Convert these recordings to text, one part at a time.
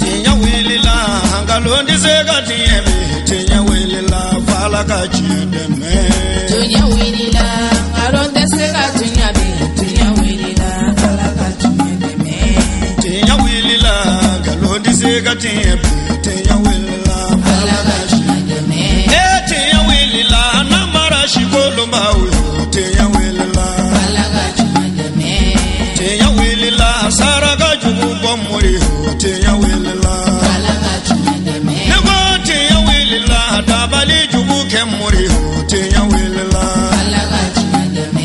Tiɲɛ wulila nkalon tɛ se ka tiɲɛ bi tiɲɛ wulila f'Ala ka tiɲɛ dɛmɛ. Tiɲɛ wulila nkalon tɛ se ka tiɲɛ bi tiɲɛ wulila Ala ka tiɲɛ dɛmɛ. Tiɲɛ wulila nkalon tɛ se ka tiɲɛ bi tiɲɛ wulila Ala ka tiɲɛ dɛmɛ. E tiɲɛ wulila namara sikolonbaw yo tiɲɛ wulila. Ala ka tiɲɛ dɛmɛ. Tiɲɛ wulila saraka jugu bɔ mori yo tiɲɛ wulila. Ala ka tiɲɛ dɛmɛ. Ne ko tiɲɛ wulila dabali jugu kɛ mori yo tiɲɛ wulila. Ala ka tiɲɛ dɛmɛ.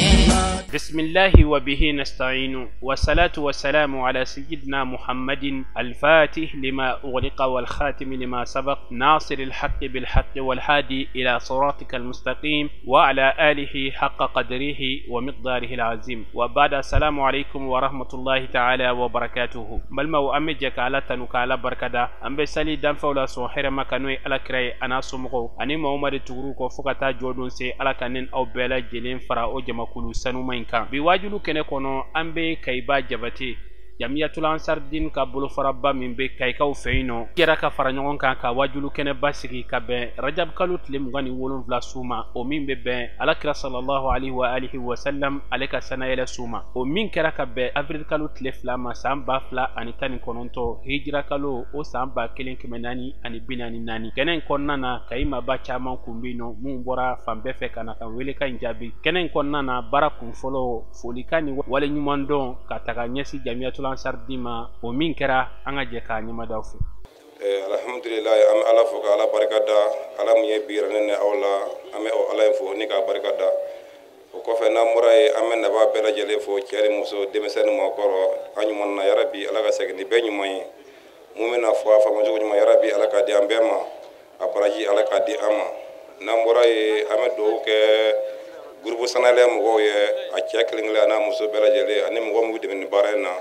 بسم الله وبه نستعين والصلاة والسلام على سيدنا محمد الفاتح لما أغلق والخاتم لما سبق ناصر الحق بالحق والهادي إلى صراطك المستقيم وعلى آله حق قدره ومقداره العظيم وبعد السلام عليكم ورحمة الله تعالى وبركاته بل ما أمجك على تنك على بركة أم بسالي دم فولا سوحر ما كانوا على كراي أنا سمغو أني ما عمر تغروك فقط جودون سي على كنن أو بلا جلين فرا أو جمكولو سنو kan bi waajulu kɛnɛ kɔnɔ an bɛ Kayiba Jabate Jamiyatul Ansar Din ka bolofaraba min bɛ Kayikaw fɛ yen nɔ jɛra ka fara ɲɔgɔn kan ka waajulu kɛnɛba sigi ka bɛn Rajab kalo tile 27 su ma o min bɛ bɛn Alakira sallallahu alaihi wa alihi wa sallam ale ka sanayɛlɛ su ma o min kɛra ka bɛn avril kalo tile 2 ma san 2019 hijira kalo o san 1444 kɛnɛ in kɔnɔna na Kayi maaba caman kun bɛ yen nɔ minnu bɔra fan bɛɛ fɛ ka na ka welekan in jaabi kɛnɛ in kɔnɔna na baara kun fɔlɔ folikan ni waleɲuman dɔn ka taga ɲɛsin Jamiyatul Ansar Din ma o min kɛra an ka jɛ k'a ɲɛmadaw fɛ. Alhamdulilayi an bɛ Ala fo ka Ala barika da Ala mun ye bi yira ne ni aw la an bɛ o Ala in fo ni k'a barika da o kɔfɛ n'an bɔra yen an bɛ nabaa bɛɛ lajɛlen fo cɛ ni muso denmisɛnnin maakɔrɔ an ɲuman na yarabi Ala ka segin ni bɛɛ ɲuman ye mun bɛna fɔ a faamucogo ɲuman yarabi Ala k'a di an bɛɛ ma a baraji Ala k'a di an ma n'an bɔra yen an bɛ dugawu kɛ groupe sanayɛlɛ mɔgɔw ye a cɛ kelen kelen a n'a muso bɛɛ lajɛlen ani mɔgɔ minnu dɛmɛ nin baara in na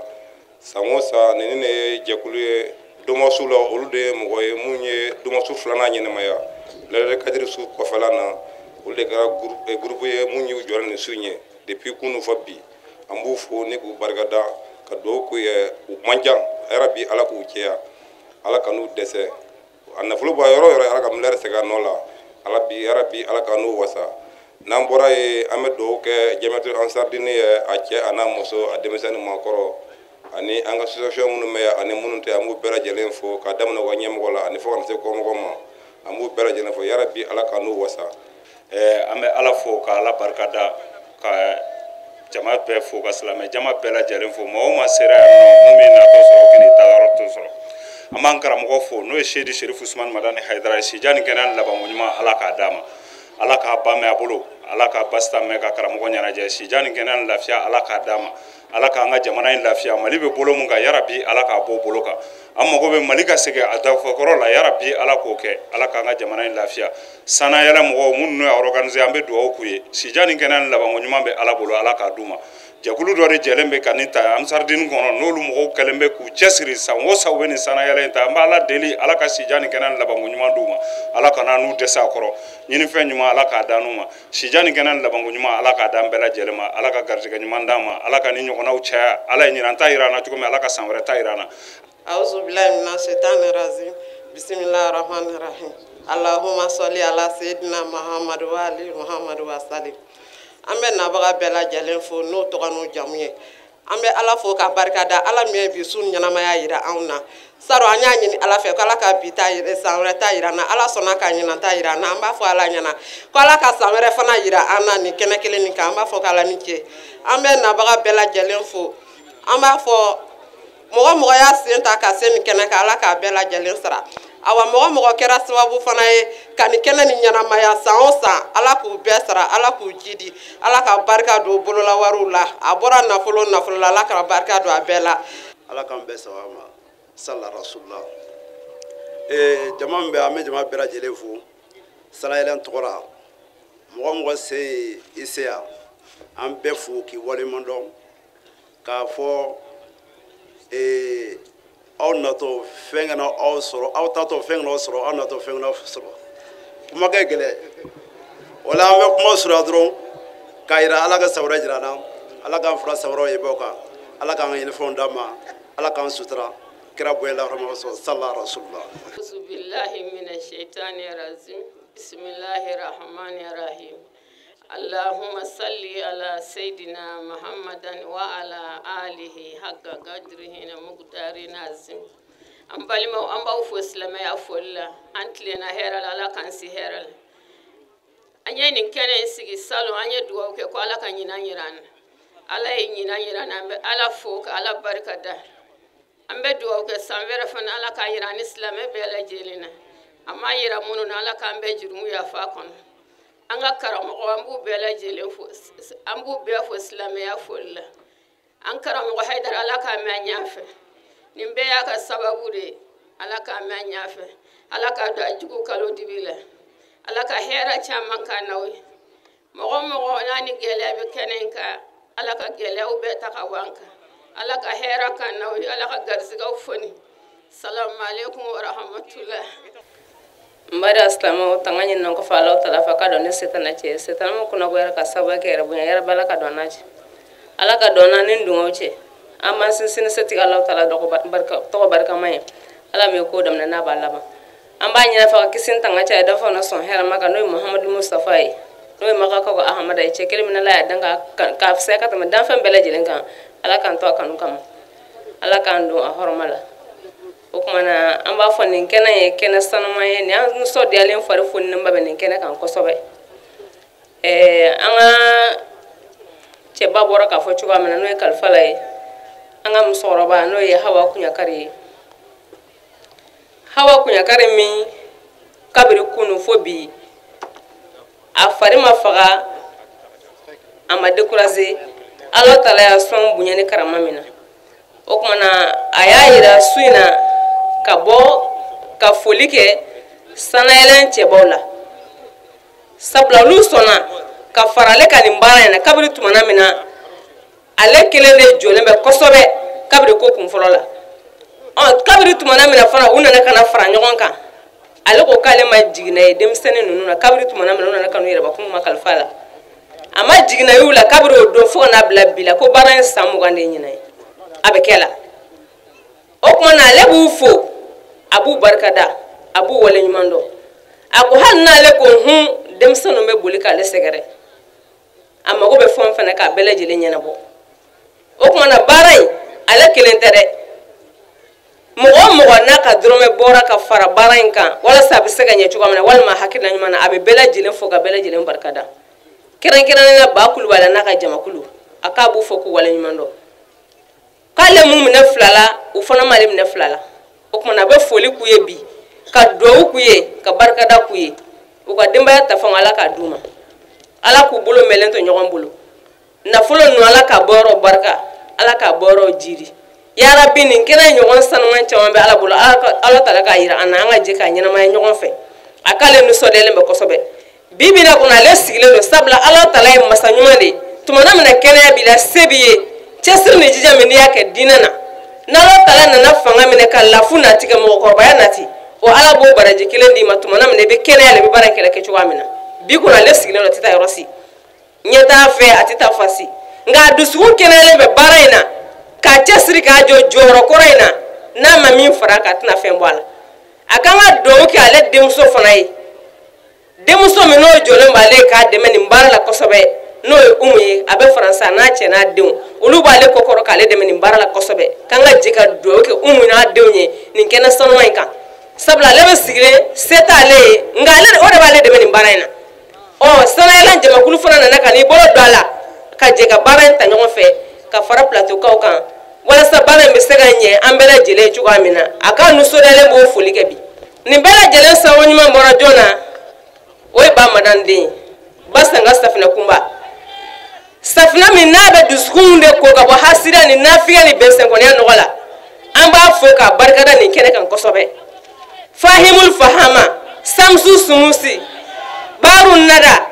san o san nin ne ye jɛkulu ye domasu la olu de ye mɔgɔ ye mun ye domasu filanan ɲɛnamaya lɛrɛ kadiri su kɔfɛla na olu de kɛra groupe ye mun y'u jɔ nin su in ye depuis kunun fɔ bi an b'u fo ni k'u barikada ka dugawu k'u ye u man jan yarabi Ala k'u cɛya Ala ka n'u dɛsɛ a nafolo bɔ yɔrɔ yɔrɔ Ala ka miliyari segin a nɔ la Ala bi yarabi Ala ka n'u wasa n'an bɔra yen an bɛ dugawu kɛ Jamiyatul Ansar Din ye a cɛ a n'a muso a denmisɛnnin maakɔrɔ ani an ka association minnu bɛ yan ani minnu tɛ an b'u bɛɛ lajɛlen fo k'a daminɛ u ka ɲɛmɔgɔ la ani fo ka na se kɔmɔgɔ ma an b'u bɛɛ lajɛlen fo yarabi Ala ka n'u wasa. An bɛ Ala fo ka Ala barika da ka jama bɛɛ fo ka silamɛ jama bɛɛ lajɛlen fo maa o maa sera yan nɔ mun bɛ natɔ sɔrɔ k'i ta yɔrɔ to sɔrɔ an b'an karamɔgɔ fo n'o ye Seyidi Serifu Usumani Madani Hayidara ye sija ni kɛnɛya ni labanko ɲuman Ala k'a d'a ma Ala k'a ba mɛn a bolo Ala k'a basita mɛn ka karamɔgɔ ɲɛnajɛ sija ni kɛnɛya ni lafiya Ala k'a d'a ma Ala k'an ka jamana in lafiya Mali bɛ bolo mun kan yarabi Ala k'a bɔ bolo kan an mago bɛ Mali ka segin a dafakɔrɔ la yarabi Ala k'o kɛ Ala k'an ka jamana in lafiya sanayɛlɛ mɔgɔw minnu y'a organiser an bɛ dugawu k'u ye sija ni kɛnɛya ni labanko ɲuman bɛ Ala bolo Ala k'a d'u ma jɛkulu dɔ de jɛlen bɛ ka nin ta Ansar Din kɔnɔ n'olu mɔgɔw kɛlen bɛ k'u cɛsiri san o san u bɛ nin sanayɛlɛ in ta an bɛ Ala deli Ala ka sija ni kɛnɛya ni labanko ɲuman d'u ma Ala kana n'u dɛsɛ a kɔrɔ ɲinifɛn ɲuman Ala k'a d'an n'u ma sija ni kɛnɛya ni labanko ɲuman Ala k'a d'an bɛɛ lajɛlen ma Ala ka garijɛgɛ ɲuman d'an ma Ala ka ni ɲɔgɔnnaw caya Ala ye ɲinan ta yira an na cogo min Ala ka san wɛrɛ ta yira an na. Auzu billahi minash shaitani rajim. Bismillahir rahmanir rahim. Allahumma salli ala sayyidina Muhammad wa ali Muhammad wa sallim. An bɛ nabaga bɛɛ lajɛlen fo n'o tɔgɔ n'o jamu ye an bɛ Ala fo ka barika da Ala min ye bi su ɲɛnamaya yira anw na saro an y'a ɲini Ala fɛ ko Ala ka bi ta yira san wɛrɛ ta yira an na Ala sɔnna ka ɲinan ta yira an na an b'a fɔ Ala ɲɛna ko Ala ka san wɛrɛ fana yira an na nin kɛnɛ kelen nin kan an b'a fɔ k'Ala ni ce an bɛ nabaga bɛɛ lajɛlen fo an b'a fɔ mɔgɔ mɔgɔ y'a sen ta ka se nin kɛnɛ kan Ala k'a bɛɛ lajɛlen sara awa mɔgɔ mɔgɔ kɛra sababu fana ye ka nin kɛnɛ nin ɲɛnamaya san o san Ala k'u bɛɛ sara Ala k'u jidi Ala ka barika don bololawariw la a bɔra nafolo nafolo la Ala ka barika don a bɛɛ la. Ala k'an bɛɛ sababa ma sala rasulula. Jama min bɛ an bɛ jama bɛɛ lajɛlen fo sanayɛlɛ tɔgɔ la mɔgɔ mɔgɔ se ye i se yan an bɛɛ fo k'i waleɲuman dɔn k'a fɔ aw natɔ fɛn kana aw sɔrɔ aw tatɔ fɛn kana aw sɔrɔ aw natɔ fɛn kana aw sɔrɔ kuma kɛ gɛlɛn o la an bɛ kuma surunya dɔrɔn k'a yira Ala ka sabara jira an na Ala k'an fara sabaraw ye bɔ kan Ala k'an ka ɲinifɛnw d'an ma, Ala k'an sutura, kira bonya la hɔrɔma kosɔn, sallallahu rasulullah. Auzubillahi minash shaitani rajim. Bismillahir rahmanir rahim. Allahumma salli ala sayyidina Muhammadan wa ala alihi haqqa qadrihi wa miqdarihi azim. An balimaw, an b'aw fo silamɛya foli la. An tilenna hɛrɛ la, Ala k'an si hɛrɛ la. An ye nin kɛnɛ in sigi salon, an ye dugawu kɛ ko Ala ka ɲinan yira an na. Ala ye ɲinan yira an na, an bɛ Ala fo ka Ala barika da. An bɛ dugawu kɛ san wɛrɛ fana Ala k'a yira an ni silamɛ bɛɛ lajɛlen na. A m'a yira minnu na, Ala k'an bɛɛ jurumu yafa a kɔnɔ. An ka karamɔgɔ, an b'u bɛɛ lajɛlen fo, an b'u bɛɛ fo silamɛya foli la. An karamɔgɔ Hayidara, Ala k'a mɛn an ɲɛfɛ. Nin bɛɛ y'a ka sababu de ye. Ala k'a mɛn an ɲɛfɛ. Ala k'a don a jugu kalo dibi la. Ala ka hɛrɛ caman k'an n'aw ye. Mɔgɔ o mɔgɔ n'a ni gɛlɛya bɛ kɛnɛ in kan, Ala ka gɛlɛyaw bɛɛ ta ka bɔ an kan. Ala ka hɛrɛ k'an n'aw ye. Ala ka garisigɛw foni. Salamu aleykum wa rahmatulah. N baden silamɛw, tanga ɲinina kɔfɛ Alahu taala fɛ, k'a dɔn ne setana cɛ setana min kunnagoyara ka sababu kɛ yɛrɛ bonya yɛrɛ bɛ Ala ka dɔn n'a cɛ, Ala ka dɔn n'a ni dungaw cɛ. An b'an sinsin ni setigi Alahu taala tɔgɔ barikama ye, Ala min ye ko daminɛ n'a b'a laban. An b'a ɲini a fɛ ka kisi ni tanga caya dafa na sɔn hɛrɛ ma kan, n'o ye Muhamadu Mustafa ye, n'o ye Makakaw ka Ahamada ye, cɛ kelen min Ala y'a dan k'a fisaya ka tɛmɛ danfɛn bɛɛ lajɛlen kan. Ala k'an to a kanu kama, Ala k'an don a hɔrɔma la. O tuma na an b'a fɔ nin kɛnɛ ye kɛnɛ sanuman ye, nin an nisɔndiyalen fari foninenba bɛ nin kɛnɛ kan kosɛbɛ. An ka cɛba bɔra k'a fɔ cogoya min na, n'o ye Kalifala ye, an ka musokɔrɔba n'o ye Hawa Kuɲakari ye. Hawa Kuɲakari min kabiri kunu fo bi a fari ma faga, a ma découragé, Ala taala y'a sɔn bonya ni karama min na. O tuma na a y'a yira su in na ka bɔ ka foli kɛ sanayɛlɛn cɛbaw la, sabula olu sɔnna ka fara ale ka nin baara in na kabiri tumana min na ale kelen de jɔlen bɛ kosɛbɛ kabiri ko kun fɔlɔ la. Kabiri tumana min na fana u nana ka na fara ɲɔgɔn kan, ale ko k'ale ma jiginna ye denmisɛnnin ninnu na. Kabiri tumana min na u nana ka n'u yɛrɛbakun ma kalifa la, a ma jiginna y'u la kabiri o don fo ka n'a bila bi la ko baara in san 20 de ɲinan ye a bɛ kɛ la. O tuma na ale b'u fo, a b'u barikada, a b'u waleɲuman dɔn. A ko hali n'ale ko hun, denmisɛnninw bɛ boli k'ale sɛgɛrɛ, a mago bɛ fɛn o fɛn na k'a bɛɛ lajɛlen ɲɛnabɔ. O tuma na baara in ale kelen tɛ dɛ, mɔgɔ o mɔgɔ n'a ka dɔrɔmɛ bɔra ka fara baara in kan walasa a bɛ se ka ɲɛ cogoya min na, walima hakilina ɲuman na, a bɛ bɛɛ lajɛlen fo ka bɛɛ lajɛlen barikada. Kɛrɛnkɛrɛnnenya la Ba Kulubali n'a ka jamakulu, a k'a b'u fo k'u waleɲuman dɔn. K'ale mun minɛ fila la, u fana m'ale minɛ fila la. O tuma na a bɛ foli k'u ye bi, ka duwawu k'u ye, ka barikada k'u ye. U ka denbaya ta fanga Ala k'a d'u ma, Ala k'u bolo mɛnlen to ɲɔgɔn bolo. Nafolo ninnu Ala k'a bɔyɔrɔ barika, Ala k'a bɔyɔrɔ jiri. Yarabi nin kɛnɛ ɲɔgɔn sanuman caman bɛ Ala bolo, Ala taala k'a yira an na, an ka jɛ k'a ɲɛnamaya ɲɔgɔn fɛ. A k'ale nisɔndiyalen bɛ kosɛbɛ. Bi bi in na kɔni ale sigilen don, sabula Ala taala ye masa ɲuman de ye. Tumana min na kɛnɛya b'i la, se b'i ye, cɛsiri ni jija min n'i y'a kɛ diinɛ na, n'Ala taala nana fanga minɛ ka lafu nati, ka mɔgɔkɔrɔbaya nati, o Ala b'o baraji kelen d'i ma tumana min na i bɛ kɛnɛya la, i bɛ baara in kɛlɛ kɛ cogoya min na. Bi kɔni ale sigilen don, a tɛ taa yɔrɔ si, ɲɛ t'a fɛ, a tɛ taa fa si, nka a dusukun kɛnɛyalen bɛ baara in na, k'a cɛsiri k'a jɔ jɔyɔrɔ kɔrɔ in na, n'a ma min fara a kan a tɛna fɛn bɔ a la. A kan ka dugawu kɛ ale denmuso fana ye, denmuso min n'o jɔlen b'ale k'a dɛmɛ nin baara la kosɛbɛ, n'o ye Umu ye, a bɛ Faransi, a n'a cɛ n'a denw, olu b'ale kɔkɔrɔ k'ale dɛmɛ nin baara la kosɛbɛ. K'an ka jɛ ka dugawu kɛ Umu n'a denw ye nin kɛnɛ sanuman in kan, sabula ale bɛ sigilen, se t'ale ye, nka ale o de b'ale dɛmɛ nin baara in na. Sanayɛlɛn jamakulu fana nana ka n'i bolo don a la ka jɛ ka baara in ta ɲɔgɔn fɛ ka fara plateaukaw kan walasa baara in bɛ se ka ɲɛ an bɛɛ lajɛlen cogoya min na. A ka nisɔndiyalen b'o foli kɛ bi. Nin bɛɛ lajɛlen sababu ɲuman bɔra jɔn na? O ye Ba Madan den ye, Ba Sanga Safinɛ Kunba. Safinɛ min n'a bɛ dusukun de ko ka bɔ hasidiya ni nafigiya ni bɛnsɛnkɔniya nɔgɔ la, an b'a fo k'a barikada nin kɛnɛ kan kosɛbɛ. Fahimul Fahama, Samsu Sumusi, Baru Nada,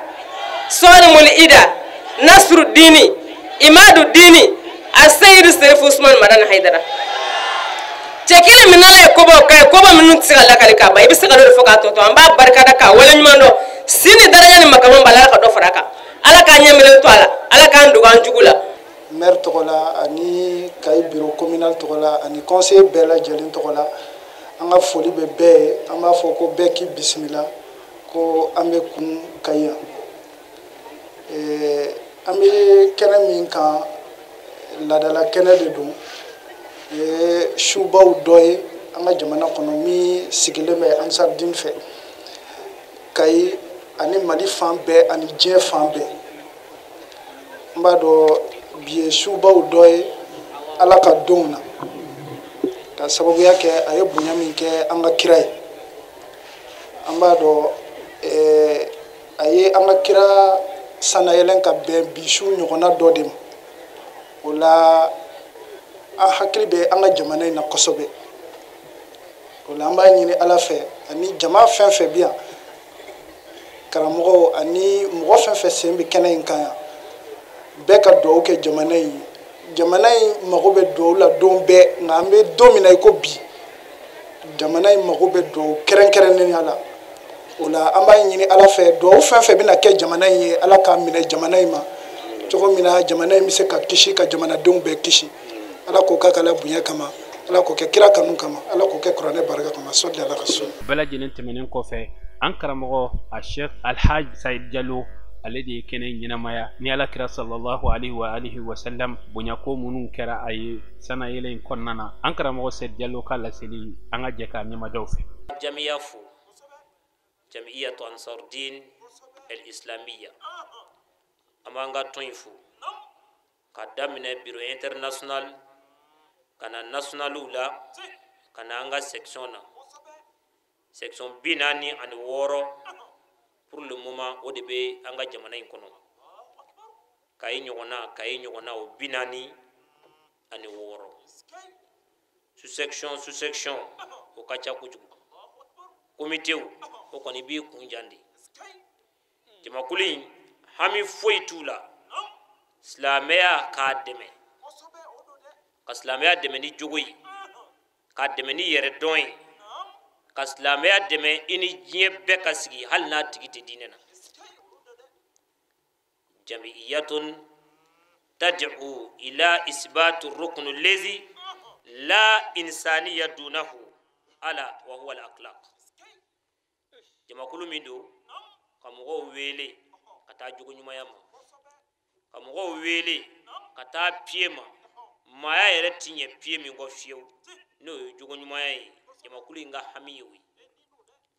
Sɔlimul Ida, Nasru Dini, Imadu Dini, Aseyidu Serifu Usman Madani Hayidara. Cɛ kelen min n'Ala ye kobaw k'a ye, koba minnu tɛ se ka lakali k'a ban, i bɛ se ka dɔ de fɔ k'a tɔ to. An b'a barikada k'a waleɲuman dɔn. Si ni daraja ni makaman b'a la, Ala ka dɔ fara a kan. Ala k'an ɲɛ minɛ to a la, Ala k'an dogo an jugu la. Maire tɔgɔ la ani Kayi bureau communal tɔgɔ la ani conseiller bɛɛ lajɛlen tɔgɔ la, an ka foli bɛ bɛɛ ye. An b'a fɔ ko bɛɛ k'i bisimila, ko an bɛ kun Kayi yan. An bɛ kɛnɛ min kan, laadala kɛnɛ de don, subaw dɔ ye an ka jamana kɔnɔ min sigilen bɛ Ansardine fɛ Kayi ani Mali fan bɛɛ ani diɲɛ fan bɛɛ. N b'a dɔn bi ye subaw dɔ ye Ala ka donw na, ka sababuya kɛ a ye bonya min kɛ an ka kira ye. An b'a dɔn a ye an ka kira sanayɛlɛn ka bɛn bi su ɲɔgɔnna dɔ de ma. O la an hakili bɛ an ka jamana in na kosɛbɛ. O la an b'a ɲini Ala fɛ ani jama fɛn fɛn bɛ yan, karamɔgɔw ani mɔgɔ fɛn fɛn sen bɛ kɛnɛ in kan yan, bɛɛ ka dugawu kɛ jamana in ye. Jamana in mago bɛ dugawu la don bɛɛ, nka an bɛ don min na i ko bi, jamana in mago bɛ dugawu kɛrɛnkɛrɛnnenya la. O la an b'a ɲini Ala fɛ, dugawu fɛn fɛn bɛna kɛ jamana in ye, Ala k'a minɛ jamana in ma cogo min na jamana in bɛ se ka kisi, ka jamanadenw bɛɛ kisi. Ala k'o k'a ka la bonya kama, Ala k'o kɛ kira kanu kama, Ala k'o kɛ kuranɛ barika kama, sɔli Ala ka so. Bɛɛ lajɛlen tɛmɛnen kɔfɛ, an karamɔgɔ a Sheikh Alhaji Sayid Jalo, ale de ye kɛnɛ ɲɛnamaya ni Ala kira sallallahu alaihi wa alihi wa sallam bonyako minnu kɛra a ye sanayɛlɛ in kɔnɔna na. An karamɔgɔ Sayid Jalo ka laseli, an ka jɛ k'a ɲɛmadaw fɛ. Jamiya fo, Jamiyatu Ansardin El Islamiyya, an b'an ka tɔn in fo ka daminɛ bureau international ka na nationaliw la, ka na an ka section na, section 46 pour le moment, o de bɛ an ka jamana in kɔnɔ. Kayi ɲɔgɔnna, Kayi ɲɔgɔnna, o 46, sous-section sous-section o ka ca kojugu. Komitew o kɔni b'i kun jan de. Jamakulu in hami foyi t'u la silamɛya k'a dɛmɛ, ka silamɛya dɛmɛ ni jogo ye, k'a dɛmɛ ni yɛrɛdɔn ye, ka silamɛya dɛmɛ i ni diɲɛ bɛɛ ka sigi hali n'a tigi tɛ diinɛ na. Jamiyatun tad'u ila isbatu ruknu lezi la insaniya dunahu ala wa huwa al akhlaq. Jamakulu min don ka mɔgɔw wele ka taa jogo ɲumanya ma, ka mɔgɔw wele ka taa piye ma, maaya yɛrɛ ti ɲɛ piye min kɔ fiyewu, n'o ye jogo ɲumanya ye. Jamakulu in ka hami ye o ye,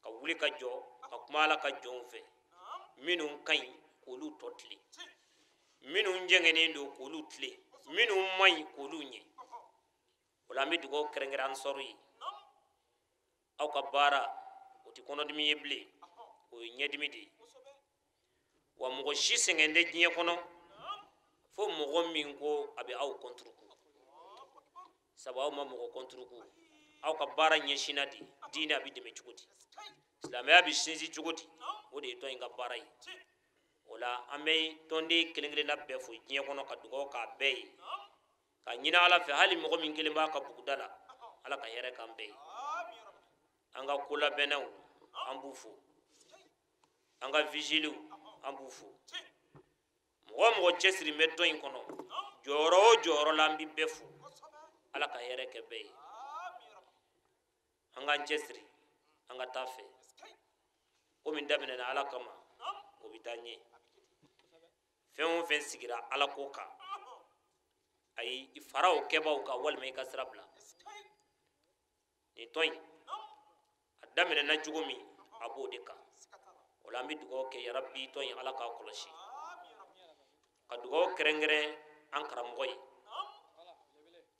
ka wuli ka jɔ ka kuma Ala ka jɔnw fɛ, minnu ka ɲi k'olu tɔ tilen, minnu jɛngɛnnen don k'olu tilen, minnu man ɲi k'olu ɲɛ. O la an bɛ dugawu kɛrɛnkɛrɛn Ansɔru ye. Aw ka baara o tɛ kɔnɔdimi ye bilen, o ye ɲɛdimi de ye. Wa mɔgɔ si sɛgɛn tɛ diɲɛ kɔnɔ fo mɔgɔ min ko a bɛ aw kɔnturuku, sabu aw ma mɔgɔ kɔnturuku. Aw ka baara ɲɛsinna de diinɛ a bɛ dɛmɛ cogo di, silamɛya bɛ sinsin cogo di, o de ye tɔn in ka baara ye. O la an bɛ tɔnden kelen kelenna bɛɛ fo diɲɛ kɔnɔ, ka dugawu k'a bɛɛ ye, ka ɲini Ala fɛ hali mɔgɔ min kelen b'a ka buguda la, Ala ka hɛrɛ k'an bɛɛ ye. An ka kolabɛnnaw an b'u fo, an ka vigiliw an b'u fo. Mɔgɔ o mɔgɔ cɛsiri bɛ tɔn in kɔnɔ, jɔyɔrɔ o jɔyɔrɔ la, an bɛ bɛɛ fo. Ala ka hɛrɛ kɛ bɛɛ ye. An k'an cɛsiri, an ka taa fɛ. Ko min daminɛna Ala kama, o bɛ taa ɲɛ. Fɛn o fɛn sigira Ala ko kan, ayi, i fara o kɛbaaw kan walima i ka sira bila. Nin tɔn in a daminɛna cogo min, a b'o de kan. O la an bɛ dugawu kɛ yarabi tɔn in Ala k'a kɔlɔsi, ka dugawu kɛrɛnkɛrɛn an karamɔgɔ ye,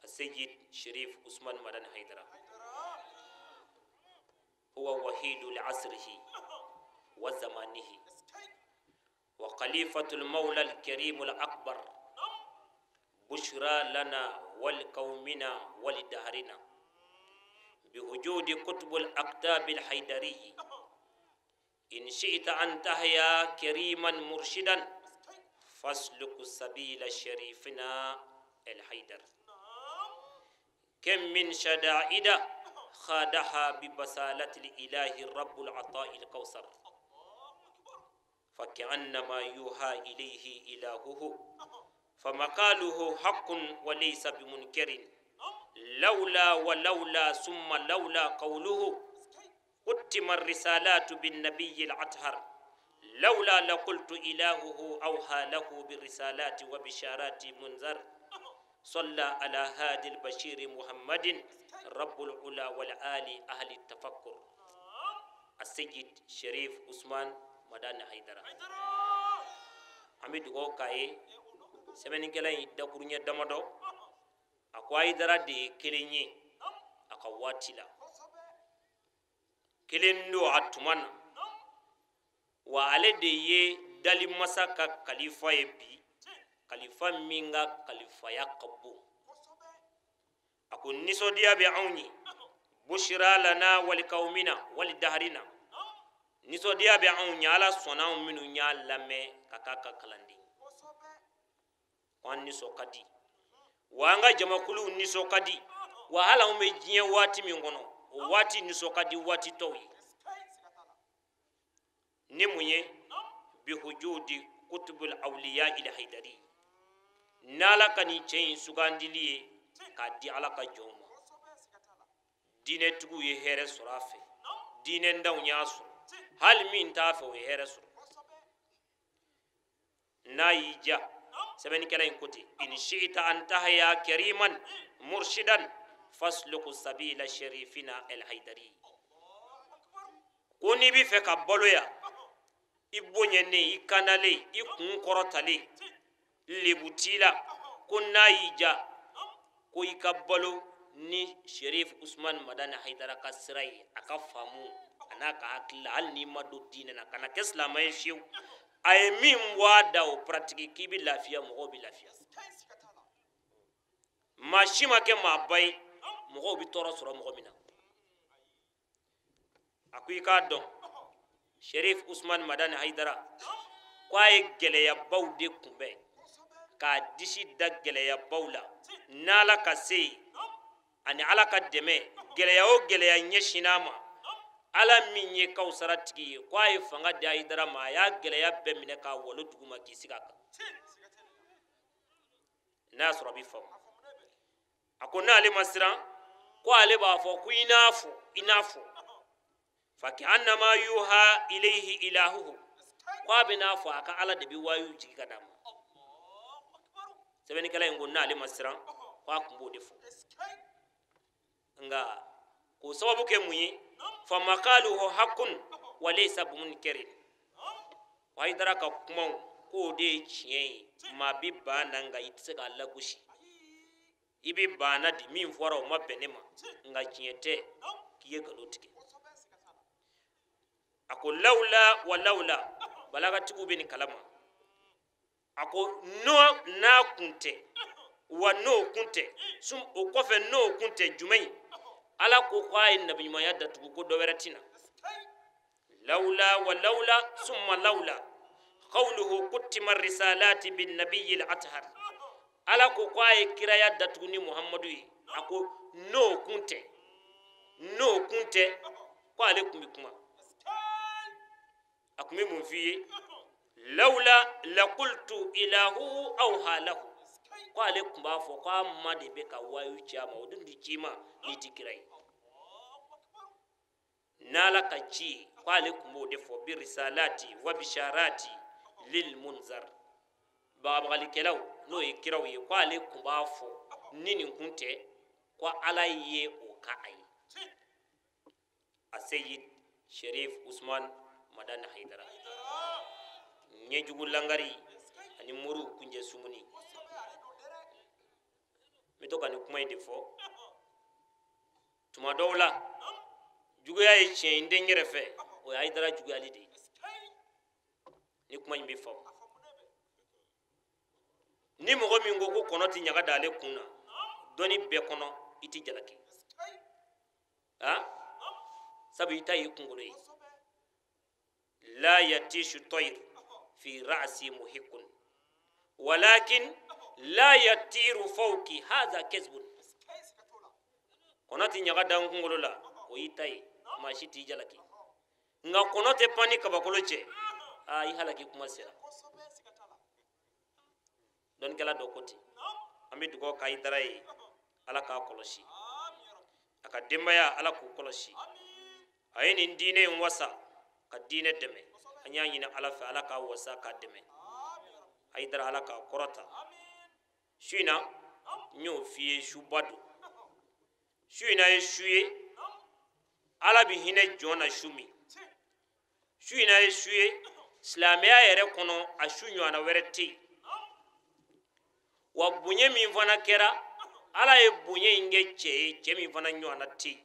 Seyid Sherif Usman Madani Haidara. Huwa wahidu li'asrihi wa zamanihi wa khalifatul mawla al-karim al-akbar, bushra lana wal qawmina wal dahrina بوجود كتب الأكتاب الحيدري. إن شئت أن تحيا كريما مرشدا فاسلك سبيل شريفنا الحيدر. كم من شدائد خادها ببسالة الإله الرب العطاء الكوثر، فكأنما يوحى إليه إلهه فمقاله حق وليس بمنكر لولا ولولا ثم لولا قوله ختم الرسالات بالنبي الأطهر لولا لقلت إلهه أوحى له بالرسالات وبشارات منذر صلى على هادي البشير محمد رب العلا والآل أهل التفكر السيد شريف عثمان مدان حيدرة an bɛ dugawu k'a ye. Sɛbɛnnikɛla in dakuruɲɛ damadɔ a ko Hayidara de ye kelen ye a ka waati la, kelen don a tuma na, wa ale de ye dalimasa ka kalifa ye bi, kalifa min ka kalifaya ka bon. A ko nisɔndiya bɛ anw ye, bushira lana wali kawmina wali daharina, nisɔndiya bɛ anw ye, Ala sɔnna anw minnu y'a lamɛn ka k'a ka kalanden, ko an nisɔn ka di, wa an ka jamakuluw nisɔn ka di, wa hali anw bɛ diɲɛ waati min kɔnɔ o waati nisɔn ka di waati tɔw ye. Ni mun ye? Bihujudi kutubul awliya il haidari, n'Ala ka nin cɛ in sugandili ye k'a di Ala ka jɔnw ma, diinɛtigiw ye hɛrɛ sɔrɔ a fɛ, diinɛndanw y'a sɔrɔ, hali min t'a fɛ o ye hɛrɛ sɔrɔ. N'a y'i diya, sɛbɛnnikɛla in ko ten, in shi'ita an tahya kariman murshidan fasluku sabila sharifina el haidari, ko n'i b'i fɛ ka balo yan, i bonyanen, i kandalen, i kun kɔrɔtalen, lebu t'i la, ko n'a y'i diya ko i ka balo ni Sherif Usman Madani Hayidara ka sira ye, a ka faamu a n'a ka hakili la, hali n'i ma don diinɛ na, kana kɛ silamɛ ye fiyewu, a ye min bɔ a da o paratigi k'i bɛ lafiya, mɔgɔw bɛ lafiya. Maa si ma kɛ maaba ye mɔgɔw bɛ tɔɔrɔ sɔrɔ mɔgɔ min na. A ko i k'a dɔn Sherif Usman Madani Hayidara ko a ye gɛlɛyabaw de kunbɛn, k'a disi da gɛlɛyabaw la, n'Ala ka se ye ani Ala ka dɛmɛ, gɛlɛya o gɛlɛya ɲɛsinn'a ma, Ala min ye kawusara tigi ye, ko a ye fanga di Hayidara ma, a y'a gɛlɛya bɛɛ minɛ k'a walo duguma k'i sigi a kan. N'a y'a sɔrɔ a bɛ faamu. A ko n'ale ma siran, ko ale b'a fɔ ko i n'a fɔ, i n'a fɔ fa annama yuha ilayhi ilahuhu, ko a bɛ n'a fɔ a ka Ala de bɛ wayu jigin ka d'a ma. Sɛbɛnnikɛla in ko n'ale ma siran, ko a tun b'o de fɔ, nka k'o sababu kɛ mun ye? Fa makaluhu haqqun wa laysa bimunkarin, Hayidara ka kumaw k'o de ye tiɲɛ ye, maa bɛ ban na nka i tɛ se k'a lagosi, i bɛ ban na di min fɔra o ma bɛn ne ma, nka tiɲɛ tɛ k'i ye nkalon tigɛ. A ko lawula wa lawula, balagatigiw bɛ nin kalama. A ko n'o n'a kun tɛ, wa n'o kun tɛ, o kɔfɛ n'o kun tɛ jumɛn ye? Ala ko k'a ye nabiɲumanya datugu ko dɔ wɛrɛ tɛ na. Lawula wa lawula summa lawula qawluhu kuttima risalati bin nabiyil athar, Ala ko k'a ye kiraya datugu ni Muhammadu ye. A ko n'o kun tɛ, n'o kun tɛ, ko ale kun bɛ kuma. A kun bɛ mun f'i ye? Lawula laqultu ilahu awha lahu, ko ale kun b'a fɔ k'a ma de bɛ ka wayu ci a ma, o dun tɛ ci ma n'i ti kira ye. N'Ala ka ci ye, ko ale kun b'o de fɔ bi risalati wa bisharati lil munzar, bagabagalikɛlaw n'o ye kiraw ye, ko ale kun b'a fɔ ni nin kun tɛ, ko Ala ye o ka a ye. A Seyid Sherif Usman Madani Hayidara, ɲɛjugu langari ani moriw kunjɛ sumuni. N bɛ to ka nin kuma in de fɔ tuma dɔw la, juguya ye tiɲɛ ye, n tɛ n yɛrɛ fɛ, o ye Hayidara juguyali de ye. Ni kuma in bɛ faamu, ni mɔgɔ min ko ko kɔnɔ tɛ ɲaga da ale kun na, dɔnni bɛɛ kɔnɔ i tɛ jalaki, sabu i ta y'i kunkolo ye. La yatishu tayr fi ra'si muhiqqun walakin la yatiru fawqi hadha kasbun. Kɔnɔ tɛ ɲaga da n kunkolo la, o y'i ta ye, maa si t'i jalaki. Nka kɔnɔ tɛ pan ni kabakolo cɛ, i halaki kuma sera. Dɔnnikɛla dɔ ko ten. An bɛ dugawu kɛ Hayidara ye, Ala k'a kɔlɔsi, a ka denbaya Ala k'u kɔlɔsi. A ye nin diinɛ in wasa ka diinɛ dɛmɛ, an y'a ɲini Ala fɛ Ala k'a wasa k'a dɛmɛ. Hayidara Ala k'a kɔrɔta. Su in na n y'o f'i ye, suba don. Su in na ye su ye Ala bɛ hinɛ jɔn na su min. Su in na ye su ye silamɛya yɛrɛ kɔnɔ, a su ɲɔgɔnna wɛrɛ tɛ yen. Wa bonya min fana kɛra, Ala ye bonya in kɛ cɛ ye, cɛ min fana ɲɔgɔnna tɛ yen.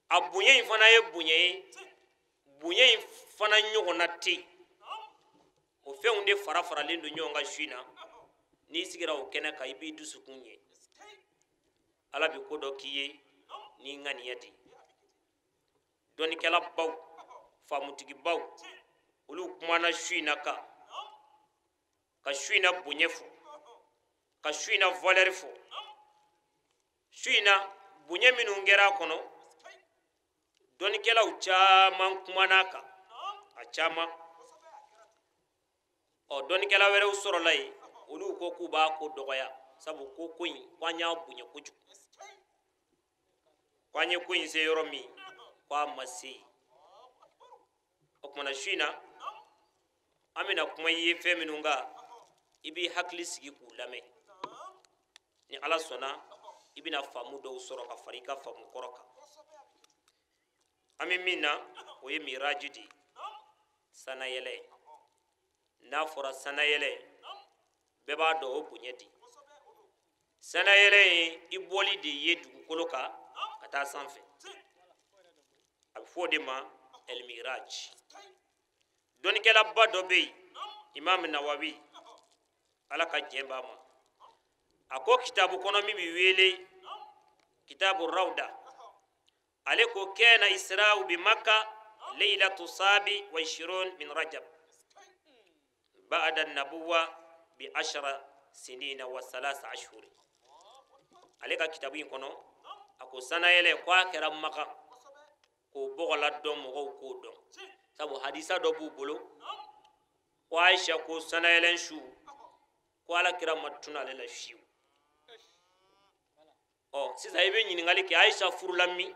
A bonya in fana ye bonya ye, bonya in fana ɲɔgɔnna tɛ yen. O fɛnw de fara faralen don ɲɔgɔn kan su in na. N'i sigira o kɛnɛ kan, i b'i dusukun ɲɛ. Ala bɛ ko dɔ k'i ye n'i ŋaniya de ye. Dɔnnikɛla baw, faamutigi baw, olu kumana su in na kan ka su in na bonya fɔ, ka su in na valeur fɔ. Su in na bonya minnu kɛra a kɔnɔ, dɔnnikɛlaw caman kumana a kan, a caman. Ɔ, dɔnnikɛla wɛrɛw sɔrɔla yen, olu ko k'u b'a ko dɔgɔya, sabu ko ko in ko an y'a bonya kojugu, ko an ye ko in se yɔrɔ min, ko a ma se yen. O tuma na su in na an bɛna kuma i ye fɛn minnu kan, i b'i hakili sigi k'u lamɛn. Ni Ala sɔnna, i bɛna faamu dɔw sɔrɔ ka fara i ka faamu kɔrɔ kan. An bɛ min na, o ye miraji de ye, sanayɛlɛ. N'a fɔra sanayɛlɛ, bɛɛ b'a dɔn o bonya di. Sanayɛlɛ ye i bɔli de ye dugukolo kan ka taa sanfɛ. A bɛ fɔ o de ma el-miraj. Dɔnnikɛlaba dɔ bɛ yen, Imam Nawawi, Ala ka jɛn b'a ma. A ko kitabu kɔnɔ min bɛ wele kitabu Rawda, ale ko kɛna isra'u bi Makka leylatu sabi wa ishirun min Rajab ba'da nabuwa bi ashara sinina wa salasa ashhur. Ale ka kitabu in kɔnɔ, a ko sanayɛlɛ ko a kɛra Maka, k'o bɔgɔla dɔn mɔgɔw k'o dɔn, sabu hadisa dɔ b'u bolo ko Aisha ko sanayɛlɛ su ko Ala kira ma tunu ale la fiyewu. Ɔ, sisan i bɛ ɲininkali kɛ, Aisha furula min?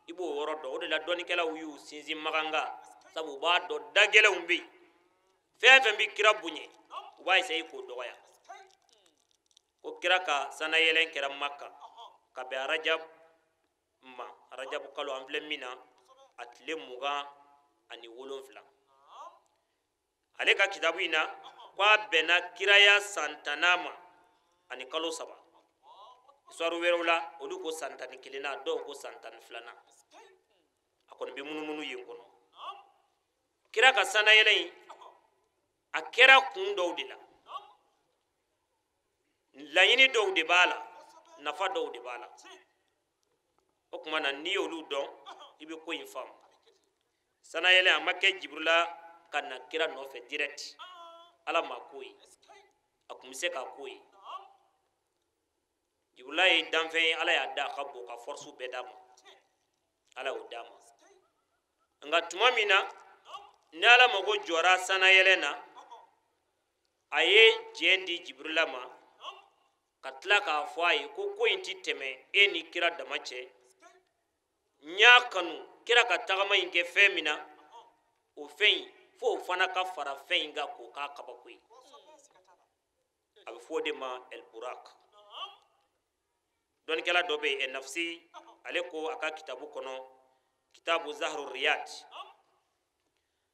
I b'o yɔrɔ dɔn. O de la dɔnnikɛlaw y'u sinsin Makan kan, sabu u b'a dɔn da gɛlɛnw bɛ yen, fɛn fɛn bɛ kira bonya, u b'a essayer k'o dɔgɔya. Ko kira ka sanayɛlɛn kɛra Maka ka bɛn Arajab ma, Arajabu kalo an filɛ min na, a tile 27. Ale ka kitabu in na, ko a bɛnna kiraya san 10 ma ani kalo 3. Histoire wɛrɛw la, olu ko san 11 na, dɔw ko san 12 na. A kɔni bɛ munumunu yen kɔnɔ. Kira ka sanayɛlɛ in, a kɛra kun dɔw de la, laɲini dɔw de b'a la, nafa dɔw de b'a la. O tuma na n'i y'olu dɔn, i bɛ ko in faamu. Sanayɛlɛ a ma kɛ Jiburila ka na kira nɔfɛ direct, Ala ma k'o ye, a tun bɛ se k'a k'o ye. Jiburila ye danfɛn ye, Ala y'a da a ka bon ka force bɛɛ d'a ma, Ala y'o d'a ma. Nka tuma min na ni Ala mago jɔra sanayɛlɛ na, a ye jɛn di Jiburila ma ka tila k'a fɔ a ye ko ko in ti tɛmɛ e ni kira dama cɛ. N y'a kanu kira ka tagama in kɛ fɛn min na, o fɛn in f'o fana ka fara fɛn in kan k'o k'a kabako ye. A bɛ fɔ o de ma el burak. Dɔnnikɛla dɔ bɛ yen, Nafsi, ale ko a ka kitabu kɔnɔ, kitabu Zahru Riyad,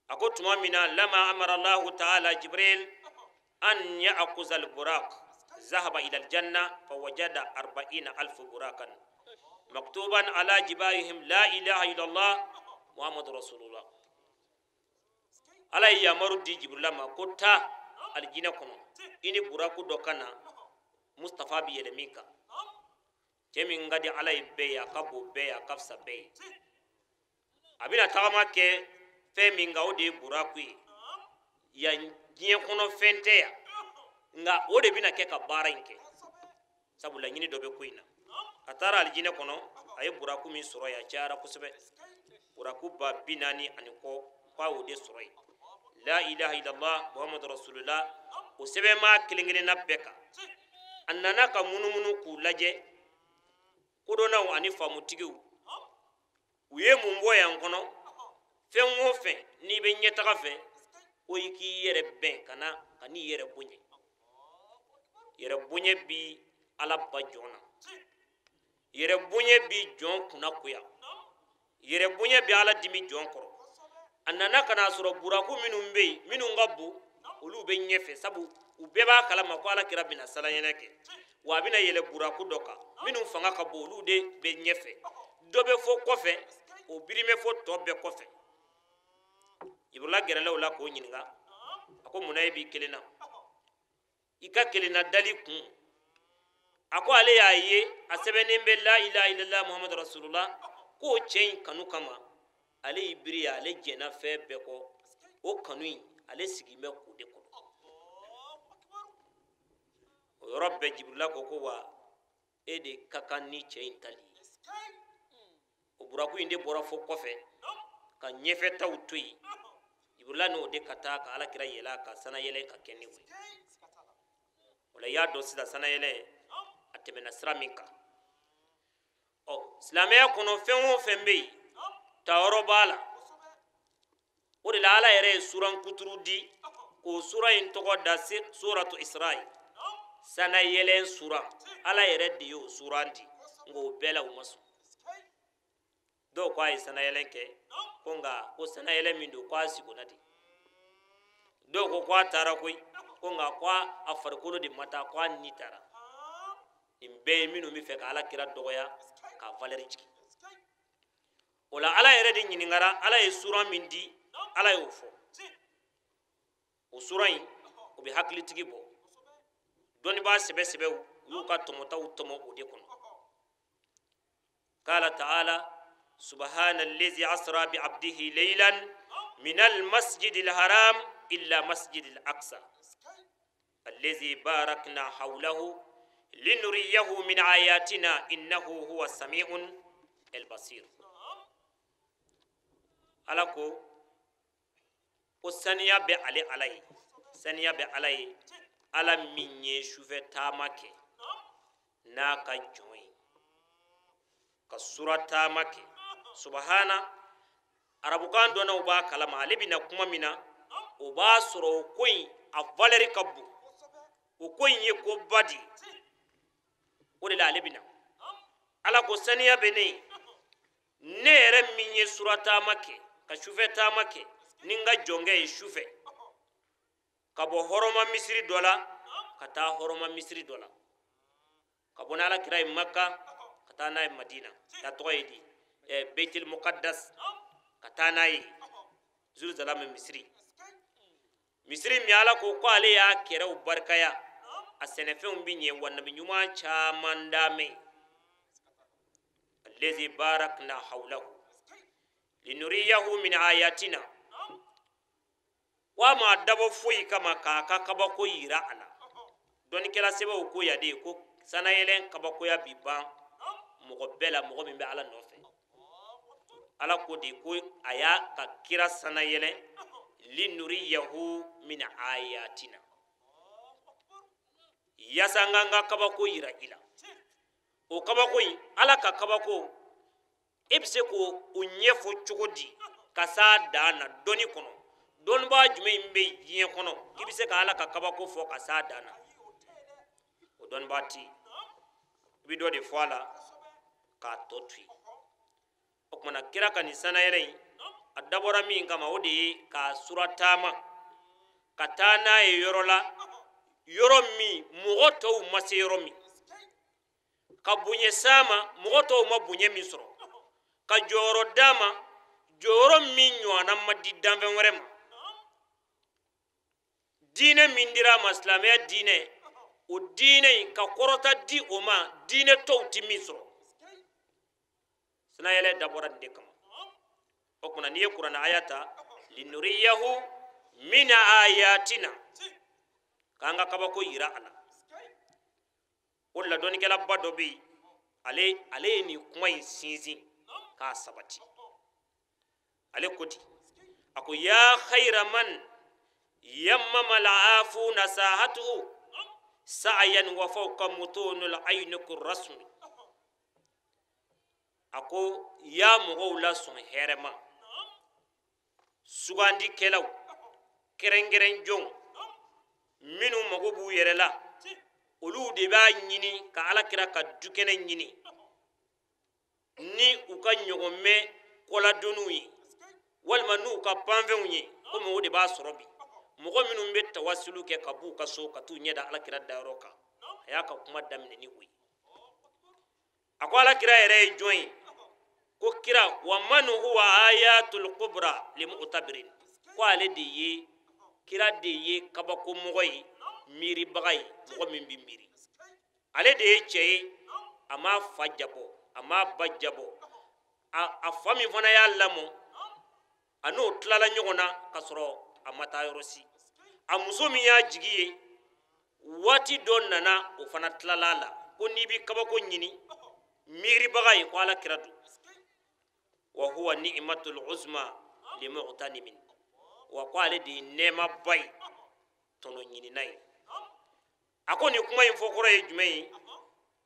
a ko tuma min na lama amara Allahu ta'ala Jibril an ya'khudha al burak zahaba ila al janna fa wajada 40,000 burakan maktuban ala jibarihim la ilaha illallah muhammadu rasulullah. Ala ye yamaru di Jibrila ma ko taa alijinɛ kɔnɔ, i ni buraku dɔ ka na, Mustafa bi yɛlɛ min kan. Cɛ min ka di Ala ye bɛɛ ye, a ka bon bɛɛ ye, a ka fisa bɛɛ ye. A bɛna tagama kɛ fɛn min kan, o de ye buraku ye. Yan diɲɛ kɔnɔ fɛn tɛ yan, nka o de bɛna kɛ ka baara in kɛ, sabu laɲini dɔ bɛ ko in na. A taara alijinɛ kɔnɔ, a ye buraku min sɔrɔ yen, a cayara kosɛbɛ, buraku 40,000 ani kɔ, k'a y'o de sɔrɔ yen. La ilaha illallah muhammadu rasulullah, O sɛbɛn b'a kelen kelenna bɛɛ kan. A nana ka munumunu k'u lajɛ, kodɔnnaw ani faamutigiw, u ye mun bɔ yan kɔnɔ? Fɛn o fɛn n'i bɛ ɲɛtaga fɛ, ko i k'i yɛrɛ bɛn, kana ka n'i yɛrɛ bonya. Yɛrɛ bonya bi Ala ba jɔn na, yɛrɛ bonya bi jɔn kunna koya, yɛrɛ bonya bi Ala dimi jɔn kɔrɔ. A nana ka n'a sɔrɔ buraku minnu bɛ yen, minnu ka bon, olu bɛ ɲɛfɛ, sabu u bɛɛ b'a kalama ko Ala kira bɛna salanyɛlɛ kɛ, wa a bɛna yɛlɛ buraku dɔ kan. Minnu fanga ka bon, olu de bɛ ɲɛfɛ, dɔ bɛ fɔ kɔfɛ, o birimɛ fɔ tɔ bɛɛ kɔfɛ. Jiburila gɛrɛla o la k'o ɲininka, a ko munna e b'i kelen na? I ka kelenna dali kun. A ko ale y'a ye a sɛbɛnnen bɛ la ilaha illallah muhammadu rasulullah, k'o cɛ in kanu kama ale y'i biri, ale jɛnna fɛn bɛɛ kɔ, o kanu in ale sigilen bɛ k'o de kɔnɔ. O yɔrɔ bɛɛ Jiburila ko ko wa e de ka kan ni cɛ in tali ye. O buraku in de bɔra fo kɔfɛ ka ɲɛfɛtaw to yen. Jiburila n'o de ka taa ka Ala kira yɛlɛ ka sanayɛlɛ ka kɛ ni o ye. O la i y'a dɔn sisan sanayɛlɛ a tɛmɛna sira min kan. Ɔ, silamɛya kɔnɔ fɛn o fɛn bɛ yen, tayɔrɔ b'a la. O de la Ala yɛrɛ ye suran kuturu di k'o sura in tɔgɔ da suratu Isra'i, sanayɛlɛ sura. Ala yɛrɛ de y'o suran di, nka o bɛɛ la u ma sɔn. Dɔw ko a ye sanayɛlɛ kɛ, ko nka ko sanayɛlɛ min don, ko a sigonna de. Dɔw ko ko a taara koyi, ko nka ko a farikolo de ma taa, ko a ni taara. Nin bɛɛ ye minnu bɛ fɛ ka Ala kira dɔgɔya k'a valeur jigin. O la Ala yɛrɛ de ɲininkara, Ala ye sura min di, Ala y'o fɔ. O sura in, o bɛ hakilitigi bɔ. Dɔnnibaa sɛbɛ sɛbɛw, u y'u ka tɔmɔtaw tɔmɔ o de kɔnɔ. Kala ta'ala subhana allazi asra bi abdihi laylan min al masjidil haram illa masjidil aqsa allazi barakna hawlahu linuriyahu min ayatina innahu huwa sami'un al basir. Ala ko ko saniya bɛ ale Ala ye, saniya bɛ Ala ye, Ala min ye sufɛ taama kɛ n'a ka jɔn ye, ka sura taama kɛ. Subahana, arabukan dɔnnaw b'a kalama, ale bɛna kuma min na, o b'a sɔrɔ o ko in a valeur ka bon, o ko in ye koba de ye. O de la ale bɛna. Ala ko saniya bɛ ne ye, ne yɛrɛ min ye sura taama kɛ, ka sufɛ taama kɛ ni n ka jɔnkɛ ye sufɛ, ka bɔ hɔrɔma misiri dɔ la ka taa hɔrɔma misiri dɔ la, ka bɔ n'Ala kira ye Maka ka taa n'a ye Madina, ka tɔgɔ ye di Beitil Muqaddas, ka taa n'a ye Jerusalem misiri. Misiri min Ala ko ko ale y'a kɛrɛw barikaya, a sɛnɛfɛnw bi ɲɛ, wa nabi ɲuman caman daamɛ. Allazi barakna hawlahu linuriyahu min ayatina. Wa ma dabɔ foyi kama k'a ka kabako yira a la. Dɔnnikɛla sɛbɛnw ko ya de ko sanayɛlɛn kabakoya bi ban mɔgɔ bɛɛ la, mɔgɔ min bɛ Ala nɔfɛ. Ala ko de ko a y'a ka kira sanayɛlɛn linuriyahu min ayatina, yaasa n ka kabako yira i la. O kabako in, Ala ka kabako, e bɛ se k'o ɲɛfɔ cogo di ka s'a dan na dɔnni kɔnɔ? Dɔnnibaa jumɛn bɛ diɲɛ kɔnɔ k'i bɛ se ka Ala ka kabako fɔ ka s'a dan na? O dɔnnibaa tɛ yen. I bɛ dɔ de fɔ a la k'a tɔ to yen. O tuma na kira ka nin sanayɛlɛ in, a dabɔra min kama, o de ye k'a sura taama ka taa n'a ye yɔrɔ la, yɔrɔ min mɔgɔ tɔw ma se yɔrɔ min, ka bonya s'a ma mɔgɔ tɔw ma bonya min sɔrɔ, ka jɔyɔrɔ d'a ma jɔyɔrɔ min ɲɔgɔnna ma di danfɛn wɛrɛ ma. Diinɛ min dira a ma, silamɛya diinɛ, o diinɛ in ka kɔrɔta di o ma diinɛ tɔw ti min sɔrɔ. Sanayɛlɛ dabɔra nin de kama. O tuma n'i ye kuranɛ aya ta, linuriyahu min ayatina, k'an ka kabako yira a la. O de la dɔnnikɛlaba dɔ bɛ yen, ale ye nin kuma in sinsin k'a sabati. Ale ko ten, a ko ya khayra man Yammama al-aafuna sahatuhu sa'yan wa fawqa mutunul aynuku rasmi. A ko ya mɔgɔw lasɔn hɛrɛ ma, sugandikɛlaw, kɛrɛnkɛrɛn jɔnw minnu mago b'u yɛrɛ la, olu de b'a ɲini ka Ala kira ka dukɛnɛ ɲini ni u ka ɲɔgɔnmɛ kɔladonniw ye walima n'u ka panfɛnw ye, komi o de b'a sɔrɔ bi mɔgɔ minnu bɛ tawasulu kɛ ka b'u ka so ka t'u ɲɛ da Ala kira dayɔrɔ kan. A y'a ka kuma daminɛ ni o ye. A ko Ala kira yɛrɛ ye jɔn ye? Ko kira wa man huwa ayatul kubra limu'tabirin, ko ale de ye kira de ye kabakomɔgɔ ye, miiribaga ye, mɔgɔ min bɛ miiri. Ale de ye cɛ ye, a m'a fa jabɔ, a m'a ba jabɔ, a fa min fana y'a lamɔ, a n'o tilala ɲɔgɔn na k'a sɔrɔ a ma taa yɔrɔ si. A muso min y'a jigi ye, waati dɔ nana o fana tilala a la. Ko n'i bɛ kabako ɲini miiribaga ye, ko Ala kira don. Wa huwa ni'matul uzma limu'tanimin, wa ko ale de ye nɛɛmaba ye tɔnɔ ɲinina ye. A ko nin kuma in fɔ kɔrɔ ye jumɛn ye?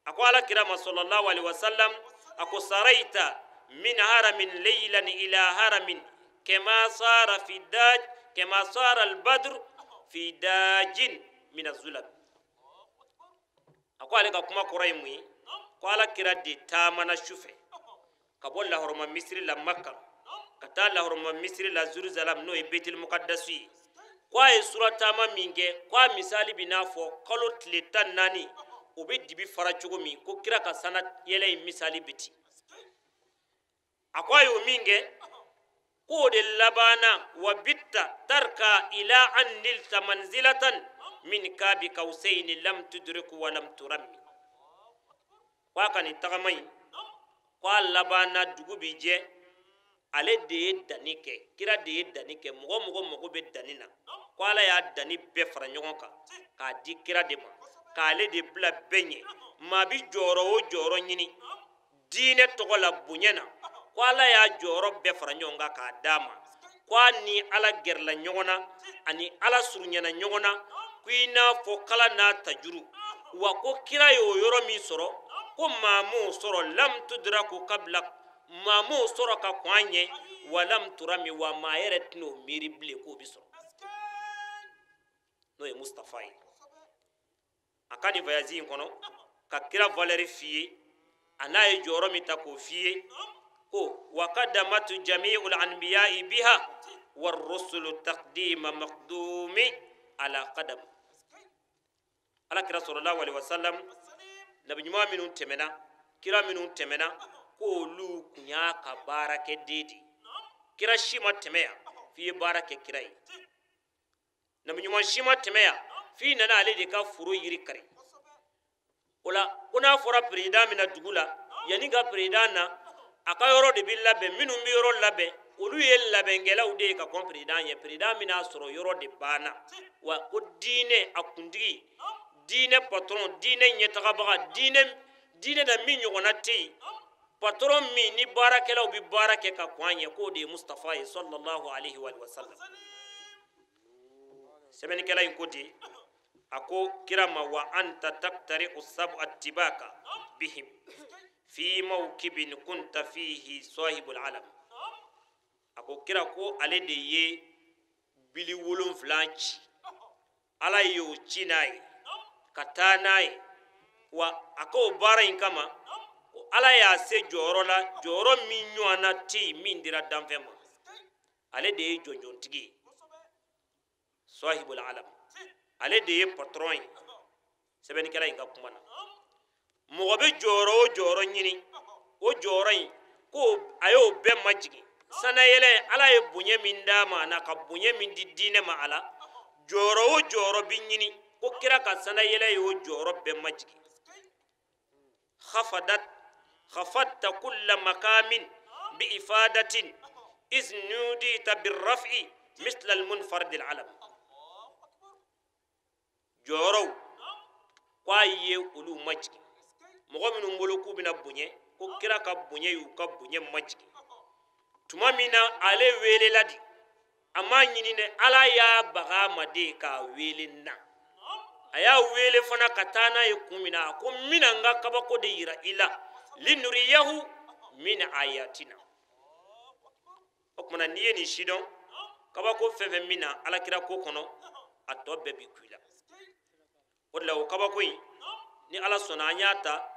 A ko Ala kira ma sallallahu alaihi wasallam, a ko saraita min haramin laylan ila haramin kama sara fi daj kama sara al-badr fi dajin min az-zulam. A ko ale ka kuma kɔrɔ ye mun ye? Ko Ala kira de taamana su fɛ ka bɔ lahɔrɔma misiri la Makka ka taa lahɔrɔma misiri la Jerusalem, n'o ye Betil Mukaddasu ye. Ko a ye sura taama min kɛ, ko a misali bɛ n'a fɔ kalo tile 14 o bɛ dibi fara cogo min, ko kira ka sana yɛlɛ in misali bɛ ten. A ko a y'o min kɛ, k'o de labanna wa bitta tarka ila an nilta manzilatan min kabi kawsayni lam tudriku wa lam turammi. Ko a ka nin tagama in, ko a labanna dugu bi jɛ, ale de ye danni kɛ, kira de ye danni kɛ. Mɔgɔ mɔgɔ mago bɛ danni na, ko Ala y'a danni bɛɛ fara ɲɔgɔn kan k'a di kira de ma, k'ale de bila bɛɛ ɲɛ. Maa bi jɔyɔrɔ o jɔyɔrɔ ɲini diinɛ tɔgɔ la bonya na, ko Ala y'a jɔyɔrɔ bɛɛ fara ɲɔgɔn kan k'a d'a ma. Ko a ni Ala gɛrɛla ɲɔgɔn na, ani Ala surunyana ɲɔgɔn na, ko i n'a fɔ kala n'a tajuru. Wa ko kira y'o yɔrɔ min sɔrɔ, ko maa m'o sɔrɔ lam tudraku kabla, maa m'o sɔrɔ ka kɔn a ɲɛ, wa lam turami, wa maa yɛrɛ tɛna o miiri bilen k'o bi sɔrɔ. N'o ye Mustafa ye. A ka nin voyage in kɔnɔ ka kira valeur f'i ye, a n'a ye jɔyɔrɔ min ta k'o f'i ye, ko wa kadamatu jami'ul anbiya'i biha war rusulu taqdima maqdumi ala qadam. Ala kira sallallahu alaihi wasallam, nabi ɲuman minnu tɛmɛna, kira minnu tɛmɛna, k'olu kun y'a ka baara kɛ den de. Kira si ma tɛmɛ yan f'i ye baara kɛ kira ye. Nabi ɲuman si ma tɛmɛ yan f'i nana ale de ka foro yiri kari. O la ko n'a fɔra président min na dugu la, yanni ka président na, a ka yɔrɔ de bɛ labɛn. Minnu bɛ yɔrɔ labɛn, olu ye labɛnkɛlaw de ye ka kɔn président ɲɛ. Président min n'a sɔrɔ yɔrɔ de banna. Wa ko diinɛ a kuntigi, diinɛ patron, diinɛ ɲɛtagabaga, diinɛ na min ɲɔgɔnna tɛ yen, patron min ni baarakɛlaw bɛ baara kɛ ka kɔn a ɲɛ, k'o de ye Mustafa ye sallallahu alaihi wa sallam. Sɛbɛnnikɛla in ko ten, a ko kira ma wa anta taqtari sab'a tibaka bihim fi mawkibin kunta fihi sahibul alam. A ko kira ko ale de ye bili 7 ci, Ala y'o ci n'a ye ka taa n'a ye. Wa a k'o baara in kama, ko Ala y'a se jɔyɔrɔ la, jɔyɔrɔ min ɲɔgɔnna tɛ yen min dira danfɛn ma. Ale de ye jɔnjɔntigi ye, sahibul alam, ale de ye patron ye. Sɛbɛnnikɛla in ka kuma na, mɔgɔ bɛ jɔyɔrɔ o jɔyɔrɔ ɲini, o jɔyɔrɔ in ko a y'o bɛɛ majigin. Sanayɛlɛ, Ala ye bonya min d'a ma, a n'a ka bonya min di diinɛ ma a la, jɔyɔrɔ o jɔyɔrɔ bi ɲini, ko kira ka sanayɛlɛ y'o jɔyɔrɔ bɛɛ majigin. Khafadat khafatta kulla makamin bi ifadatin iz nudita birraf'i misla al-munfarid al-alam. Jɔyɔrɔw ko a ye olu majigin. Mɔgɔ minnu bolo k'u bɛna bonya, ko kira ka bonya y'u ka bonya majigin. Tuma min na ale welela di, A m'a ɲini dɛ, Ala y'a baga a ma de k'a wele na. A y'a wele fana ka taa n'a ye kun min na, a ko n bɛna n ka kabako de yira i la, linuriyahu min ayatina. O tuma na n'i ye nin si dɔn, kabako fɛn fɛn min na alakira ko kɔnɔ, a tɔ bɛɛ bi ku i la. O de la o kabako in, ni Ala sɔnna an y'a ta,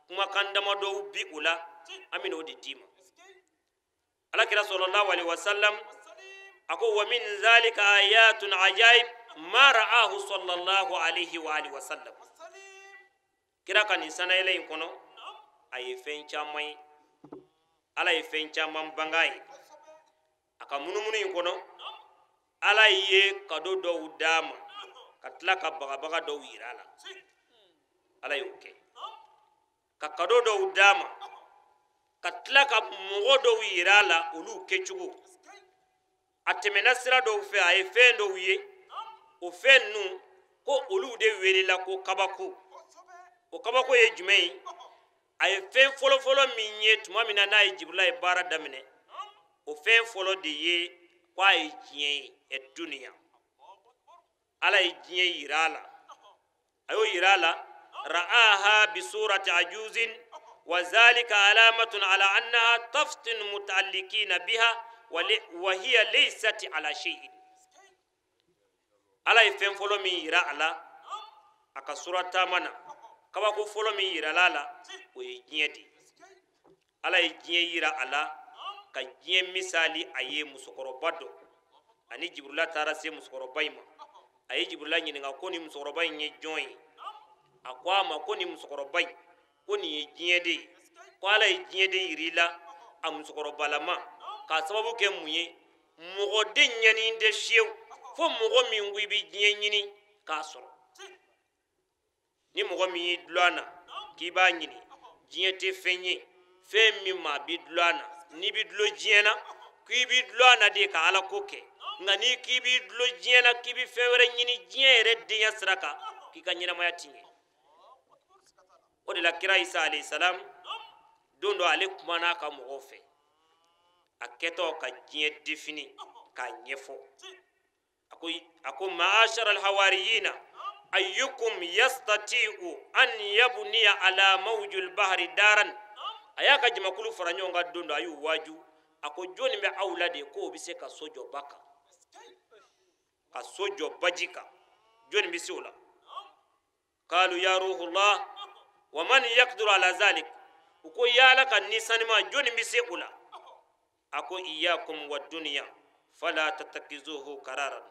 kumakan damadɔw bi o la, an bɛna o de d'i ma. Alakira sallallahu alaihi wasallam a ko wa min zalika ayatun ajaib ma ra'ahu sallallahu alaihi wa alihi wasallam. Kira ka nin sanayɛlɛ in kɔnɔ, a ye fɛn caman ye, Ala ye fɛn caman bang'a ye. A ka munumunu in kɔnɔ, Ala ye kado dɔw d'a ma ka tila ka bagabaga dɔw yira a la. Ala y'o kɛ ka kado dɔw d'a ma ka tila ka mɔgɔ dɔw yira a la olu kɛcogo. A tɛmɛna sira dɔw fɛ, a ye fɛn dɔw ye, o fɛn ninnu ko olu de welela ko kabako. O kabako ye jumɛn ye? A ye fɛn fɔlɔfɔlɔ min ye tuma min na n'a ye Jibirila ye baara daminɛ, o fɛn fɔlɔ de ye k'a ye diɲɛ ye, ɛ duniya. Ala ye diɲɛ yira a la, a y'o yira a la, ra'aha bi surati ajuzin wa zalika alamatun ala annaha taftin muta'alliqina biha wa hiya laysat ala shay'in. Ala ye fɛn fɔlɔ min yira a la a ka sura taama na, kabako fɔlɔ min yirala a la, o ye diɲɛ de ye. Ala ye diɲɛ yira a la ka diɲɛ misali a ye musokɔrɔba dɔ, ani Jibirila taara se musokɔrɔba in ma. A ye Jibirila ɲininka ko nin musokɔrɔba in ye jɔn ye? A ko a ma ko nin musokɔrɔba in, ko nin ye diɲɛ de ye, ko Ala ye diɲɛ de yira i la a musokɔrɔbalama, k'a sababu kɛ mun ye? Mɔgɔ de ɲɛni tɛ fiyewu fo mɔgɔ min ko i bɛ diɲɛ ɲini k'a sɔrɔ. Ni mɔgɔ min y'i dulon a na k'i b'a ɲini, diɲɛ tɛ fɛn ye, fɛn min maa b'i dulon a na. N'i b'i dulon diɲɛ na, k'i b'i dulon a na de ka Ala ko kɛ, nka n'i k'i b'i dulon diɲɛ na k'i bɛ fɛn wɛrɛ ɲini diɲɛ yɛrɛ denya sira kan, k'i ka ɲɛnamaya ti ɲɛ. O de la kira Isa alayhi salam don dɔ ale kumana a ka mɔgɔw fɛ, a kɛtɔ ka diɲɛ défini k'a ɲɛfɔ. A ko ma'ashara al-hawariyina ayyukum yastati'u an yabniya ala mawjul bahri daran. A y'a ka jamakulu fara ɲɔgɔn kan don dɔ, a y'u waaju, a ko jɔnni bɛ aw la de k'o bɛ se ka so jɔ ba kan, ka so jɔ baji kan, jɔnni bɛ se o la? Qalu ya ruhullah wa man yaqdiru ala zalik. U ko ya Ala ka nisanima, jɔnni bɛ se o la? A ko iyyakum wa dunya fala tattakizuhu qararan.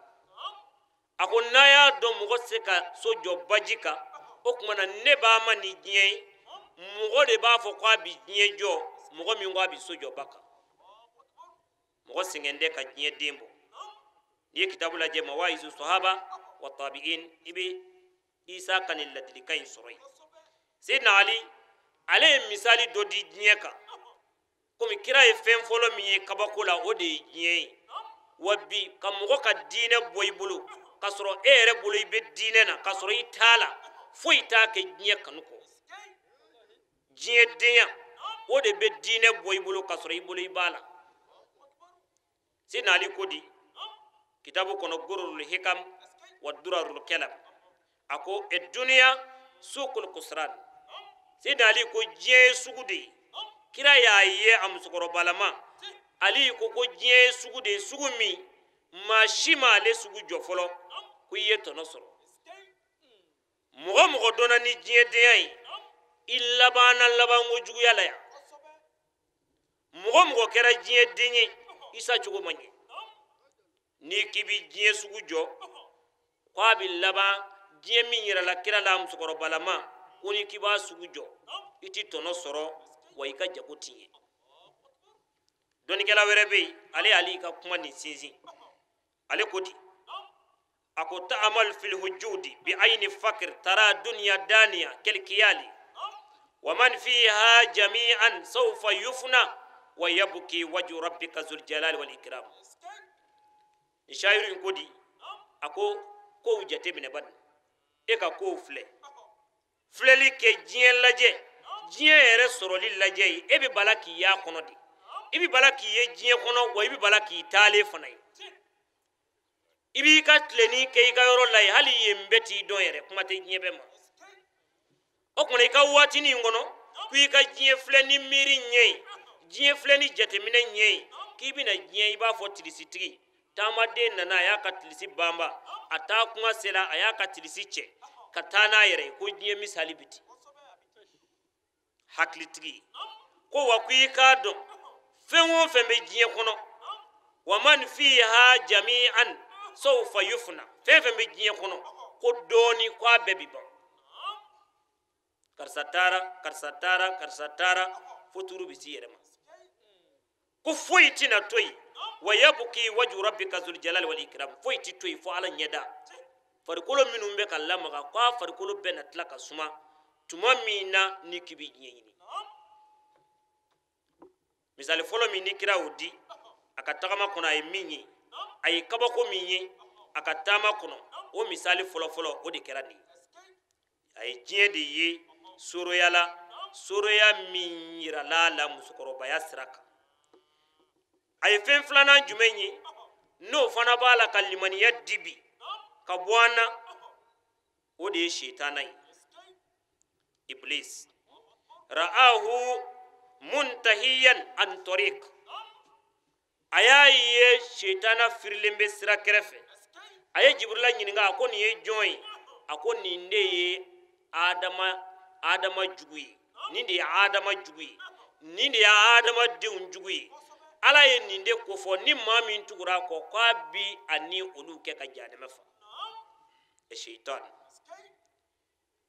A ko n'a y'a dɔn mɔgɔ tɛ se ka so jɔ baji kan, o tuma na ne b'a ma ni diɲɛ ye, mɔgɔ de b'a fɔ k'a bi diɲɛ jɔ, mɔgɔ min ko a bi so jɔ ba kan. Mɔgɔ sɛgɛn tɛ ka diɲɛ den bɔ. N'i ye kitabu lajɛ Mawahizu Sahaba wa Tabi'in, i bɛ Isa ka nin ladilikan in sɔrɔ yen. Seydina Ali, ale ye misali dɔ di diɲɛ kan, komi kira ye fɛn fɔlɔ min ye kabako la, o de ye diɲɛ ye. Wa bi ka mɔgɔ ka diinɛ bɔ i bolo, k'a sɔrɔ e yɛrɛ bolo i bɛ diinɛ na, k'a sɔrɔ i t'a la, foyi t'a kɛ diɲɛ kanu kɔ. Diɲɛ denya, o de bɛ diinɛ bɔ i bolo k'a sɔrɔ i bolo i b'a la. Seydina Ali ko di kitabu kɔnɔ Gururul Hikam wa Durarul Kalam, a ko e duniya suqul kusran. Seydina Ali ko diɲɛ ye sugu de ye. Kira y'a ye a musokɔrɔbalama, Ali ko ko diɲɛ ye sugu de ye, sugu min maa si ma ale sugu jɔ fɔlɔ ko i ye tɔnɔ sɔrɔ. Mɔgɔ mɔgɔ dɔnna ni diɲɛ denya ye, i labanna labanko juguya la yan. Mɔgɔ mɔgɔ kɛra diɲɛ den ye, i sa cogo man ɲɛ. N'i k'i bɛ diɲɛ sugu jɔ, k'a bɛ laban diɲɛ min yirala kira la musokɔrɔbalama, ko n'i k'i b'a sugu jɔ, i ti tɔnɔ sɔrɔ, wa i ka jago ti ɲɛ. Dɔnnikɛla wɛrɛ bɛ yen, ale y'ale ka kuma nin sinsin. Ale ko di, a ko ta'amal fil hujudi bi ayni fakir tara dunya daniya kelkiyali wa man fiha jami'an sawfa yufna wa yabki wajhu rabbika zul jalali wal ikram. Ni shayiru in ko di, a ko kow jateminɛ bani, e ka kow filɛ, filɛli kɛ diɲɛ lajɛ, diɲɛ yɛrɛ sɔrɔli lajɛ ye, e bɛ bala k'i y'a kɔnɔ de, i bɛ bala k'i ye diɲɛ kɔnɔ, wa i bɛ bala k'i taalen fana ye. I b'i ka tilenni kɛ i ka yɔrɔ la yen, hali yen bɛɛ t'i dɔn yɛrɛ, kuma tɛ diɲɛ bɛɛ ma. O kumana i ka waatinin kɔnɔ, ko i ka diɲɛ filɛ ni miiri ɲɛ ye, diɲɛ filɛ ni jateminɛ ɲɛ ye, k'i bɛna diɲɛ i b'a fɔ tilisitigi. Taamaden nana, a y'a ka tilisi banba, a taa kuma sera, a y'a ka tilisi cɛ ka taa n'a yɛrɛ ye, ko diɲɛ misali bi ten. Hakilitigi ko wa ko i k'a dɔn fɛn o fɛn bɛ diɲɛ kɔnɔ, wa man fiha jami'an sawfa yufna, fɛn fɛn bɛ diɲɛ kɔnɔ ko dɔɔni ko a bɛɛ bi ban. Karisa taara, karisa taara, karisa taara, fo turu bɛ s'i yɛrɛ ma. Ko foyi tɛna to yen. Wa yabki wajhu rabbika zul jalali wal ikram, foyi tɛ to yen fo Ala ɲɛda. Farikolo minnu bɛ ka lamaga, k'a farikolo bɛɛ na tila ka suma tuma min na ni k'i bɛ diɲɛ ɲini. Misali fɔlɔ min ni kira y'o di a ka tagama kɔnɔ, a ye min ye, a ye kabako min ye a ka taama kɔnɔ, o misali fɔlɔfɔlɔ o de kɛra nin ye. A ye diɲɛ de ye soroya la, soroya min yirala a la musokɔrɔbaya sira kan. A ye fɛn filanan jumɛn ye n'o fana b'a la ka limaniya di bi ka bɔ an na, o de ye setana ye, Iblis. Ra'ahu muntahiyan an tariq, a y'a ye setana firilen bɛ sira kɛrɛfɛ. A ye Jibrila ɲininka, a ko nin ye jɔn ye? A ko nin de ye Adama jugu ye, nin de ye Adama jugu ye, nin de ye Adamadenw jugu ye. Ala ye nin de kofɔ, ni maa min tugura a kɔ, k'a bi a ni olu kɛ ka jahanama fa. Seitan.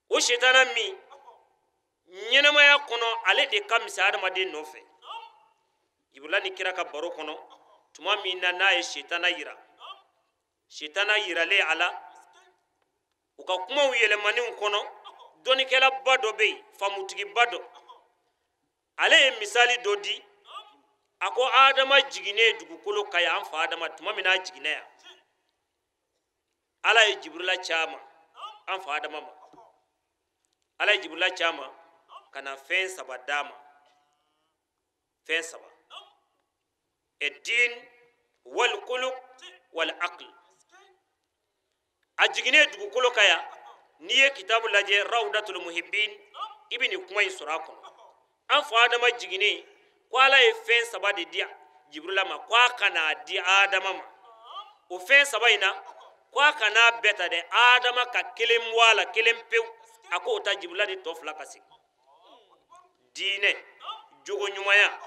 O setana min ɲɛnamaya kɔnɔ, ale de ka misɛn adamaden nɔfɛ. Jibrila ni kira ka baro kɔnɔ, tuma min na n'a ye setana yira, setana yiralen a la, u ka kumaw yɛlɛmaniw kɔnɔ, dɔnnikɛlaba dɔ bɛ yen, faamutigiba dɔ, ale ye misali dɔ di. A ko Adama jiginnen dugukolo kan yan, an fa Adama tuma min n'a jiginna yan, Ala ye Jibrila ci a ma, an fa Adama ma. Ala ye Jibrila ci a ma ka na fɛn saba d'a ma, fɛn saba: edin wal khuluq wal aql. A jiginnen dugukolo kan yan, n'i ye kitabu lajɛ Rawdatul Muhibbin, i bɛ nin kuma in sɔrɔ a kɔnɔ. An fa Adama jiginnen, ko Ala ye fɛn saba de di Jibrila ma, ko a ka n'a di Adama ma. O fɛn saba in na, ko a ka n'a bɛɛ ta dɛ, Adama ka kelen bɔ a la, kelen pewu, a k'o ta Jibrila ni tɔ fila ka segin. Diinɛ, jogoɲumanya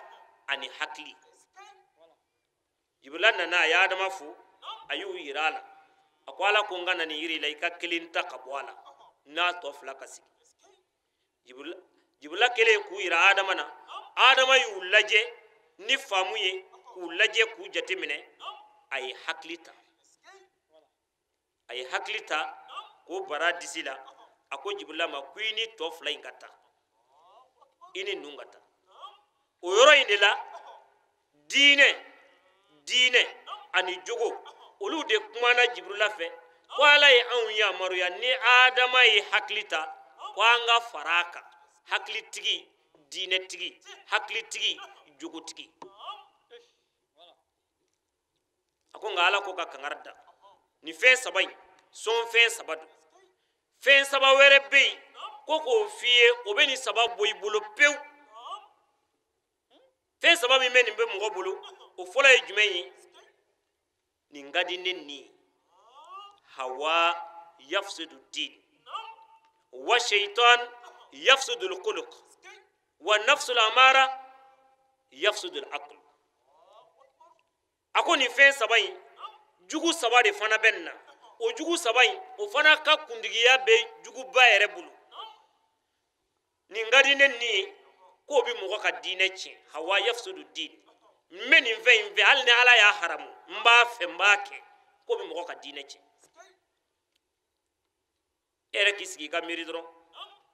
ani hakili. Jibrila nana, a ye Adama fo, a y'u yira a la. A ko Ala ko n ka na nin yiri la, i ka kelen ta ka bɔ a la, n'a tɔ fila ka sigi. Jibrila kelen k'u yira Adama na, Adama y'u lajɛ ni faamu ye, k'u lajɛ k'u jateminɛ, a ye hakili ta. A ye hakili ta k'o bara disi la. A ko Jibrila ma ko i ni tɔ fila in ka taa, i ni ninnu ka taa. O yɔrɔ in de la, diinɛ ani jogo, olu de kumana Jibrila fɛ ko Ala ye anw yamaruya ni Adama ye hakili ta, ko an ka fara a kan, hakilitigi, diinɛtigi, hakilitigi, jogotigi. A ko nka Ala ko ka kangari da nin fɛn saba in, sɔn fɛn saba don. Fɛn saba wɛrɛ bɛ yen ko k'o f'i ye, o bɛ nin saba bɔ i bolo pewu. Fɛn saba min bɛ nin bɛ mɔgɔ bolo, o fɔlɔ ye jumɛn ye? Nin ka di ne ni ye. Hawa yafsudu din wa shaitan yafsudu al-khuluq wa nafsu al-amara yafsudu al-aql. A ko nin fɛn saba in, jugu saba de fana bɛ nin na. O jugu saba in, o fana ka kuntigiya bɛ juguba yɛrɛ bolo. Nin ka di ne ni ye, k'o bɛ mɔgɔ ka diinɛ tiɲɛ. Hawa yafsudu din. N bɛ nin fɛn in fɛ, hali ni Ala y'a haramu, n b'a fɛ, n b'a kɛ, k'o bɛ mɔgɔ ka diinɛ tiɲɛ. E yɛrɛ k'i sigi i ka miiri dɔrɔn.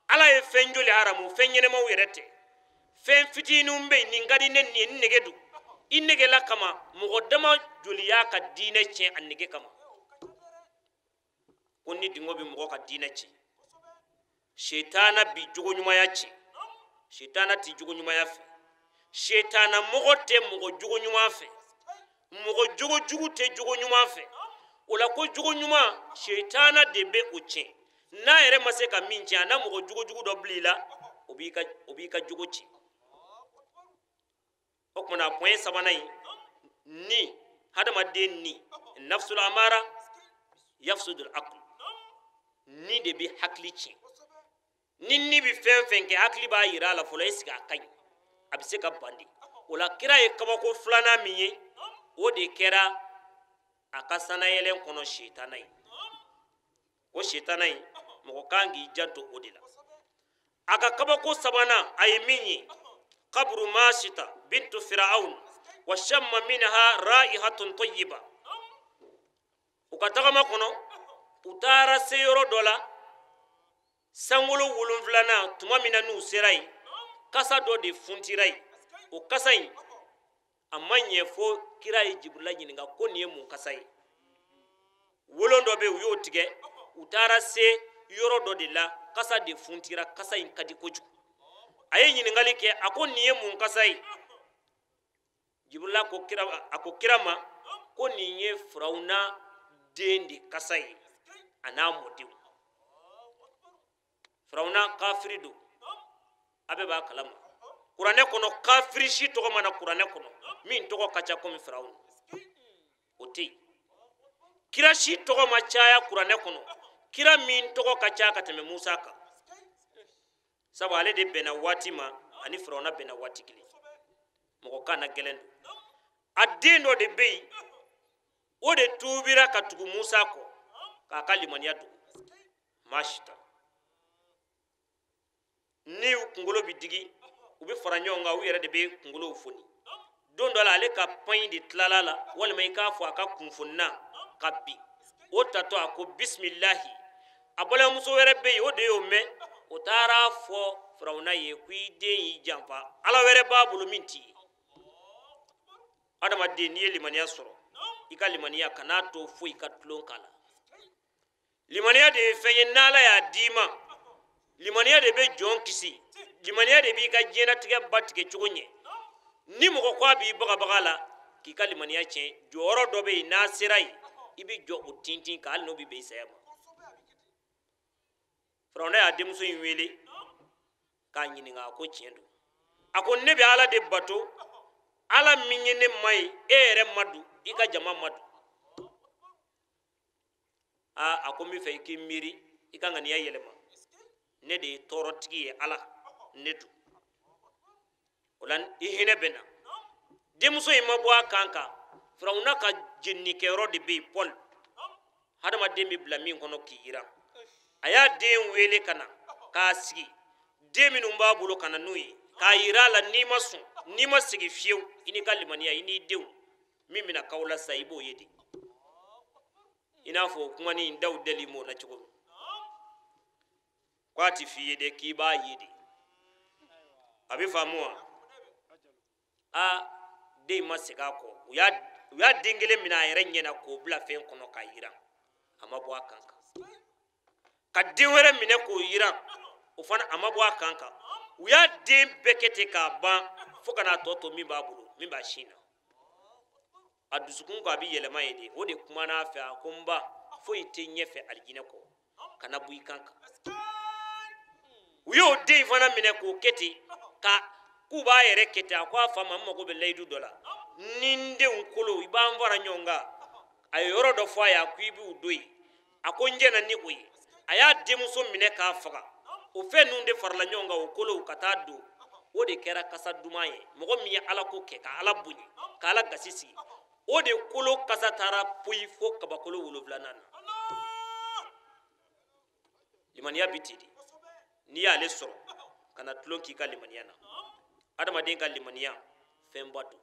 Ala ye fɛn joli haramu, fɛn ɲɛnɛmaw yɛrɛ tɛ. Fɛn fitininw bɛ yen, nin ka di ne ni ye, n nege don. I negela kama, mɔgɔ dama joli y'a ka diinɛ tiɲɛ a nege kama. Ko ni dingɔ bɛ mɔgɔ ka diinɛ tiɲɛ. Setana bi jogoɲumanya tiɲɛ. Setana ti jogoɲumanya fɛ. Setana mɔgɔ tɛ mɔgɔ jogoɲuman fɛ. Mɔgɔ jogojugu tɛ jogoɲuman fɛ. O la ko jogo ɲuman sitana de bɛ o tiɲɛ. N'a yɛrɛ ma se ka min tiɲɛ, a na mɔgɔ jogojugu dɔ bila i la, o b'i ka jogo tiɲɛ. O kumana point sabanan in, ni hadamaden ni nafsul amara yafsudul aql, ni de bɛ hakili tiɲɛ. Ni bɛ fɛn fɛn kɛ, hakili b'a yira a la fɔlɔ, est-ce que a ka ɲi, a bɛ se ka ban de. O la kira ye kabako filanan min ye, o de kɛra a ka sanayɛlɛn kɔnɔ sitana ye. O sitana in, mɔgɔ kan k'i janto o de la. A ka kabako sabanan a ye min ye, kaburu masita bintu firaun wa shamma minha raihatun tayyiba. U ka tagama kɔnɔ, u taara se yɔrɔ dɔ la, sankolo 7nan tuma min na n'u sera yen, kasa dɔ de funtira yen. O kasa in a ma ɲɛ fo kira ye Jibirila ɲininka ko nin ye mun kasa ye. Wolon dɔ bɛ yen, u y'o tigɛ, u taara se yɔrɔ dɔ de la, kasa de funtira, kasa in ka di kojugu. A ye ɲininkali kɛ, a ko nin ye mun kasa ye? Jibirila ko kira, a ko kira ma ko nin ye Firawuna den de kasa ye, a n'a mɔdenw. Firawuna kafiri don, a bɛɛ b'a kalama. Kuranɛ kɔnɔ kafiri si tɔgɔ ma na kuranɛ kɔnɔ min tɔgɔ ka ca komi Firawuna, o tɛ yen. Kira si tɔgɔ ma caya kuranɛ kɔnɔ, kira min tɔgɔ ka ca ka tɛmɛ Musa kan, sabu ale de bɛnna waati ma ani Firawuna bɛnna waati kelen. Mɔgɔ kan na gɛlɛn don. A den dɔ de bɛ yen, o de tuubira ka tugu Musa kɔ k'a ka limaniya dogo. Maa si t'a. Ni u kunkolo bɛ digi, u bɛ fara ɲɔgɔn kan, u yɛrɛ de bɛ kunkolow foni. Don dɔ la, ale ka pan in de tilala la, walima i k'a fɔ a ka kunfonina ka bin. O tatɔ a ko bisimilahi. A balimamuso wɛrɛ bɛ yen, o de y'o mɛn, o taara fɔ Firawuna ye ko i den y'i janfa, ala wɛrɛ b'a bolo min t'i ye. Adamaden, n'i ye limaniya sɔrɔ, i ka limaniya kan'a to foyi ka tulon k'a la. Limaniya de ye fɛn ye n'Ala y'a d'i ma, limaniya de bɛ jɔn kisi, limaniya de b'i ka diɲɛlatigɛ ba tigɛ cogo ɲɛ. Ni mɔgɔ ko a b'i bagabaga la k'i ka limaniya tiɲɛ, jɔyɔrɔ dɔ bɛ yen, n'a sera yen, i bɛ jɔ o tintin kan, hali n'o bɛ bɛn i saya ma. Firawuna y'a denmuso in wele k'a ɲininka, a ko tiɲɛ don. A ko ne bɛ Ala de bato, Ala min ye ne ma ye, e yɛrɛ ma don, i ka jama ma don. Aa, a ko n bɛ fɛ i k'i miiri, i ka ŋaniya yɛlɛma. Ne de ye tɔɔrɔtigi ye, Ala ne don. O la i hinɛ bɛ na. Denmuso in ma bɔ a kan kan, Firawuna ka jeninikɛyɔrɔ de bɛ yen, Paul. Hadamaden bɛ bila min kɔnɔ k'i yiran. A y'a den wele ka na k'a sigi, den minnu b'a bolo ka na n'u ye, k'a yira a la n'i ma sɔn, n'i ma sigi fiyewu, i n'i ka limaniya, i n'i denw, min bɛna k'aw la sisan, i b'o ye de. I n'a fɔ kuma ni daw deli m'o la cogo min. K'a ti f'i ye dɛ, k'i b'a ye de. A bɛ faamu wa? Aa, den in ma segin a kɔ. U y'a den kelen minɛ a yɛrɛ ɲɛna k'o bila fɛn kɔnɔ k'a yiran. A ma bɔ a kan kan. Ka den wɛrɛ minɛ k'o yiran, o fana a ma bɔ a kan kan. U y'a den bɛɛ kɛ ten k'a ban fo ka n'a tɔ to min b'a bolo, min b'a sin na. A dusukun ko a bɛ yɛlɛma yen de. O de kumana a fɛ, a ko n ba, foyi tɛ ɲɛfɛ alijinɛ kɔ, kana bɔ i kan kan. U y'o den in fana minɛ k'o kɛ ten, ka k'u b'a yɛrɛ kɛ ten. A ko a fa ma, n mago bɛ layidu dɔ la, ni n denw kolo, i b'an fara ɲɔgɔn kan. A ye yɔrɔ dɔ fɔ a ye, a ko i b'u don yen. A ko n jɛna ni o ye. A y'a denmuso minɛ k'a faga. O fɛn ninnu de farala ɲɔgɔn kan, o kolow ka taa don. O de kɛra kasa duman ye. Mɔgɔ min ye Ala ko kɛ, ka Ala bonya, ka Ala gasi sigi, o de kolo kasa taara poyi fo kabakolo 7nan na. Limaniya bi ten de. N'i y'ale sɔrɔ, kana tulon k'i ka limaniya na. Adamaden ka limaniya fɛnba don.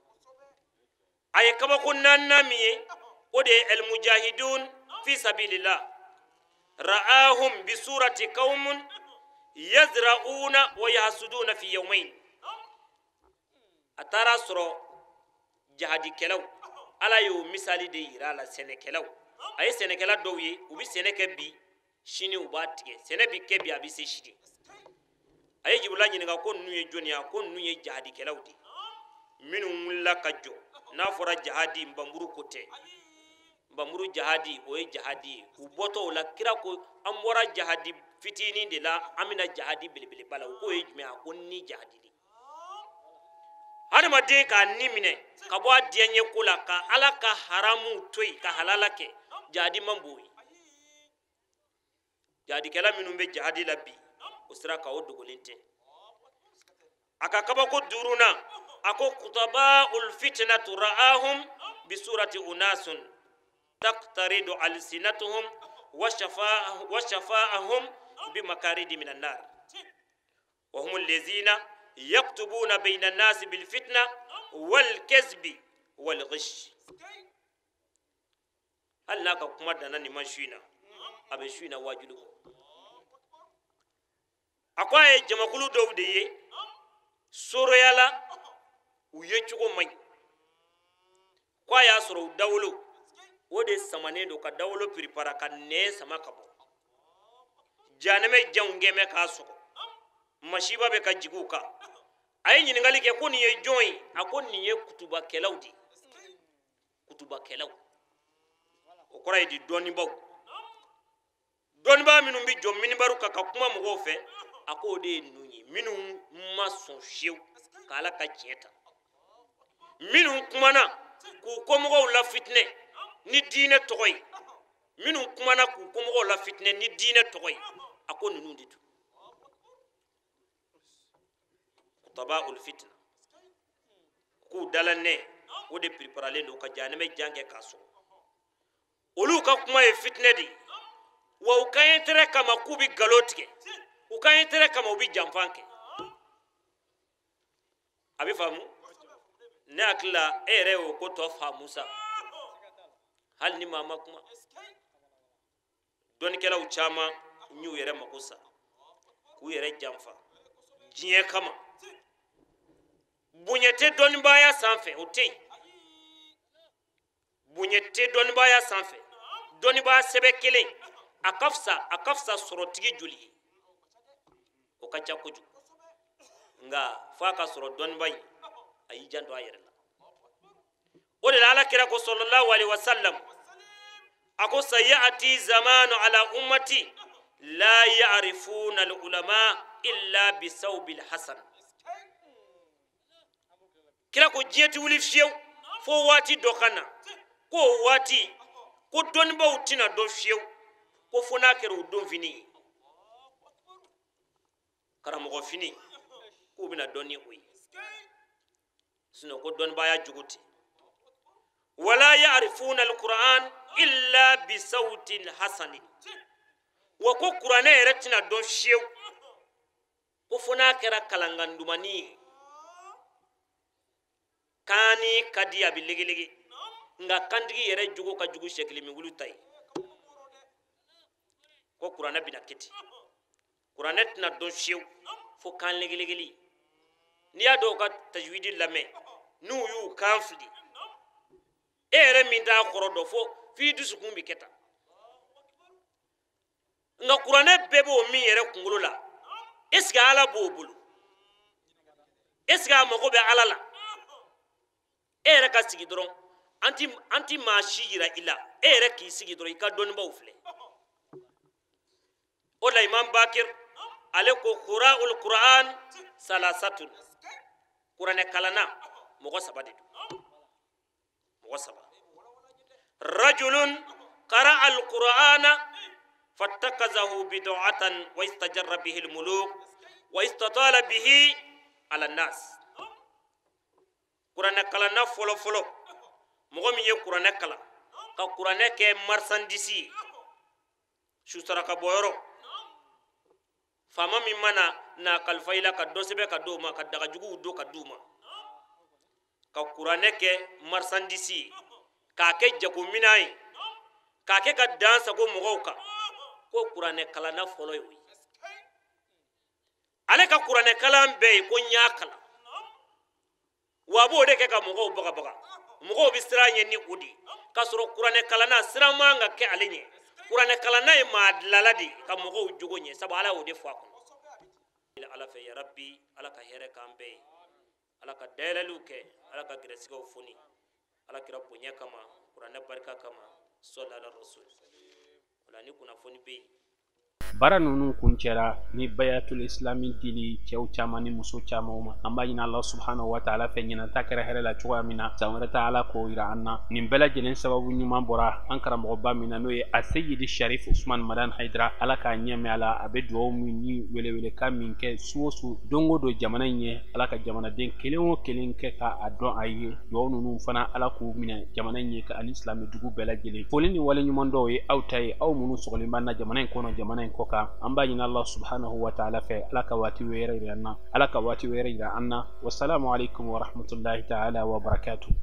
A ye kabako naaninan min ye, o de ye almujahidun fi sabilillah. Ra'ahum bi surati qaumun yazra'una wa yahsuduna fi yawmayn. A taara sɔrɔ jahadikɛlaw, Ala y'o misali de yira a la, sɛnɛkɛlaw. A ye sɛnɛkɛla dɔw ye, u bɛ sɛnɛ kɛ bi, sini u b'a tigɛ. Sɛnɛ bɛ kɛ bi, a bɛ se sini. A ye Jibirila ɲininka ko ninnu ye jɔnni ye? A ko ninnu ye jahadikɛlaw de ye, minnu wulila ka jɔ. N'a fɔra jahadi, npanmuru ko tɛ. Npanmuru jahadi o ye jahadi ye. U bɔtɔ o la, kira ko an bɔra jahadi fitinin de la, an bɛna jahadi belebeleba la. O k'o ye jumɛn ye? A ko ni jahadi de. Hadamaden k'a ni minɛ ka bɔ a diyaɲɛ ko la, ka Ala ka haramu to yen, ka halala kɛ, jahadi man bon o ye. Jahadikɛla minnu bɛ jahadi la bi, o sira kan, o dogolen tɛ. A ka kabako duurunan, a ko kutabaul fitnatu ra'ahum bisurati unasun taqtaridu alsinatuhum wa shafa'ahum bimakaridi minan nar wa hum allazina yaktubuna bayna an-nasi bil fitna wal kazbi wal ghish. Hali n'a ka kuma danna nin ma su in na, a bɛ su in na waajuli kɔ. A ko a ye jamakulu dɔw de ye soroya la, u ye cogo man ɲi. Ko a y'a sɔrɔ u dawolo o de samanen don, ka dawolo piripara ka nɛn sama ka bɔ. Janɛmɛ janw kɛn bɛ k'a sɔgɔ, masiba bɛ ka jigin u kan. A ye ɲininkali kɛ ko nin ye jɔn ye? A ko nin ye kutubakɛlaw de ye. Kutubakɛlaw, o kɔrɔ ye di? Dɔnnibaw, dɔnnibaa minnu bɛ jɔ minibaru kan ka kuma mɔgɔw fɛ, a ko o de ye ninnu ye, minnu ma sɔn fiyewu ka Ala ka tiɲɛ ta, minnu kumana k'u kɔmɔgɔw lafitinɛ ni diinɛ tɔgɔ ye, minnu kumana k'u kɔmɔgɔw lafitinɛ ni diinɛ tɔgɔ ye, a ko ninnu de don. Kutabaul fitna, k'u dala nɛ o de piriparalen don ka jahanɛmɛ jan kɛ k'a sɔgɔ. Olu ka kuma ye fitinɛ de ye, wa u ka intérêt kama k'u bɛ nkalon tigɛ, u ka intérêt kama u bɛ janfan kɛ. A bɛ faamu? Ne hakili la e yɛrɛ y'o ko tɔ faamu sa, hali ni maa ma kuma. Dɔnnikɛlaw caman y'u yɛrɛ mako sa, k'u yɛrɛ janfa diɲɛ kama. Bonya tɛ dɔnnibaaya sanfɛ, o tɛ yen. Bonya tɛ dɔnnibaaya sanfɛ. Dɔnnibaa sɛbɛ kelen, a ka fisa sɔrɔtigi joli ye, o ka ca kojugu. Nka f'a ka sɔrɔ dɔnniba in a y'i janto a yɛrɛ la. O de la Ala kira ko sallallahu alaihi wasallam, a ko sayati zamanu ala ummati la ya'rifuna al ulama illa bisawbil hasan. Kira ko diɲɛ ti wuli fiyewu fo waati dɔ ka na, k'o waati ko dɔnnibaw tɛna dɔn fiyewu, ko fo n'a kɛra o donfini ye, karamɔgɔ fini, k'u bɛna dɔn ni o ye. Sinon ko dɔnnibaaya jugu tɛ. Wala ya'rifuna al-Qur'an illa bi sawtin hasanin. Wa ko kuranɛ yɛrɛ tɛna dɔn fiyewu, ko fo n'a kɛra kalankan dumani ye. Kaani ka di a bɛ legelege, nka kantigi yɛrɛ jogo ka jugu sɛkili min wulu ta ye. Ko kuranɛ bɛna kɛ ten, kuranɛ tɛna dɔn fiyewu fo kan legelegeli. N'i y'a dɔw ka tajwidi lamɛn, n'u y'u kan fili, e yɛrɛ min t'a kɔrɔ dɔn, fo f'i dusukun bɛ kɛ tan. Nka kuranɛ bɛɛ b'o min yɛrɛ kunkolo la, est ce que Ala b'o bolo? Est ce que a mago bɛ Ala la? E yɛrɛ ka sigi dɔrɔn, an ti maa si yira i la, e yɛrɛ k'i sigi dɔrɔn, i ka dɔnnibaw filɛ. O la Imam Bakir ale ko qura'ul Qur'an salasatun, kuranɛ kalanna mɔgɔ saba de don, mɔgɔ saba. Rajulun qara'a al-Qur'ana fattakazahu bid'atan wa istajarra bihi al-muluk wa istatala bihi ala an-nas. Kuranɛ kalanna fɔlɔ fɔlɔ, mɔgɔ min ye kuranɛ kalan ka kuranɛ kɛ marchandise ye, susaraka bɔyɔrɔ, faama min mana n'a kalifa i la ka dɔ sɛbɛn ka d'o ma, ka dagajuguw don ka d'u ma, ka kuranɛ kɛ marchandise ye, k'a kɛ jagominɛn ye, k'a kɛ ka dan sago mɔgɔw kan, ko kuranɛ kalanna fɔlɔ ye o ye. Ale ka kuranɛ kalan bɛɛ ye ko n y'a kalan, wa a b'o de kɛ ka mɔgɔw bagabaga, mɔgɔw bɛ siran ɲɛ ni o de ye, k'a sɔrɔ kuranɛ kalanna siran man ka kɛ ale ɲɛ. Kuranɛ kalanna ye maa dilala de ye ka mɔgɔw jogo ɲɛ, sabu Ala y'o de fɔ a kɔnɔ. Ala fɛ ya Rabbi, Ala ka hɛrɛ k'an bɛɛ ye, Ala ka dayɛlɛliw kɛ, Ala ka gɛrɛsɛgɛw foni, Ala kira bonya kama, kuranɛ barika kama. Sɔli ala rasul. O la ni kunnafoni bɛ yen. Baara ninnu kuncɛra ni bayatul islami dili cɛw caman ni muso camanw ma. An b'a ɲini Allah subhanahu wa ta'ala fɛ, ɲinan ta kɛra hɛrɛ la cogoya min na, san wɛrɛ ta Ala k'o yira an na. Nin bɛɛ lajɛlen sababu ɲuman bɔra an karamɔgɔba min na, n'o ye Aseyidi Sharif Usman Madan Haidara. Ala k'a ɲɛmɛ a la. A bɛ dugawu min ni welewelekan min kɛ su o su, don o don, jamana in ye, Ala ka jamanaden kelen o kelen kɛ k'a dɔn a ye. Dugawu ninnu fana, Ala k'u minɛ jamana in ye ani silamɛ dugu bɛɛ lajɛlen. Foli ni waleɲuman dɔw ye aw ta ye, aw minnu sɔgɔlen b'an na jamana in kɔnɔ, jamana in kɔ kan. An b'a ɲini Allah subhanahu wa ta'ala fɛ, Ala ka waati wɛrɛ yira an na, Ala ka waati wɛrɛ yira an na. Wasalamu alaikum wa rahmatullahi ta'ala wa barakatuh.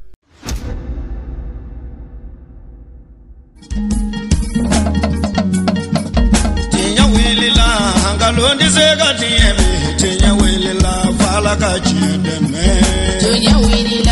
Tiɲɛ wulila, nkalon tɛ se ka tiɲɛ bi. Tiɲɛ wulila, f'Ala ka tiɲɛ dɛmɛ. Tiɲɛ wulila.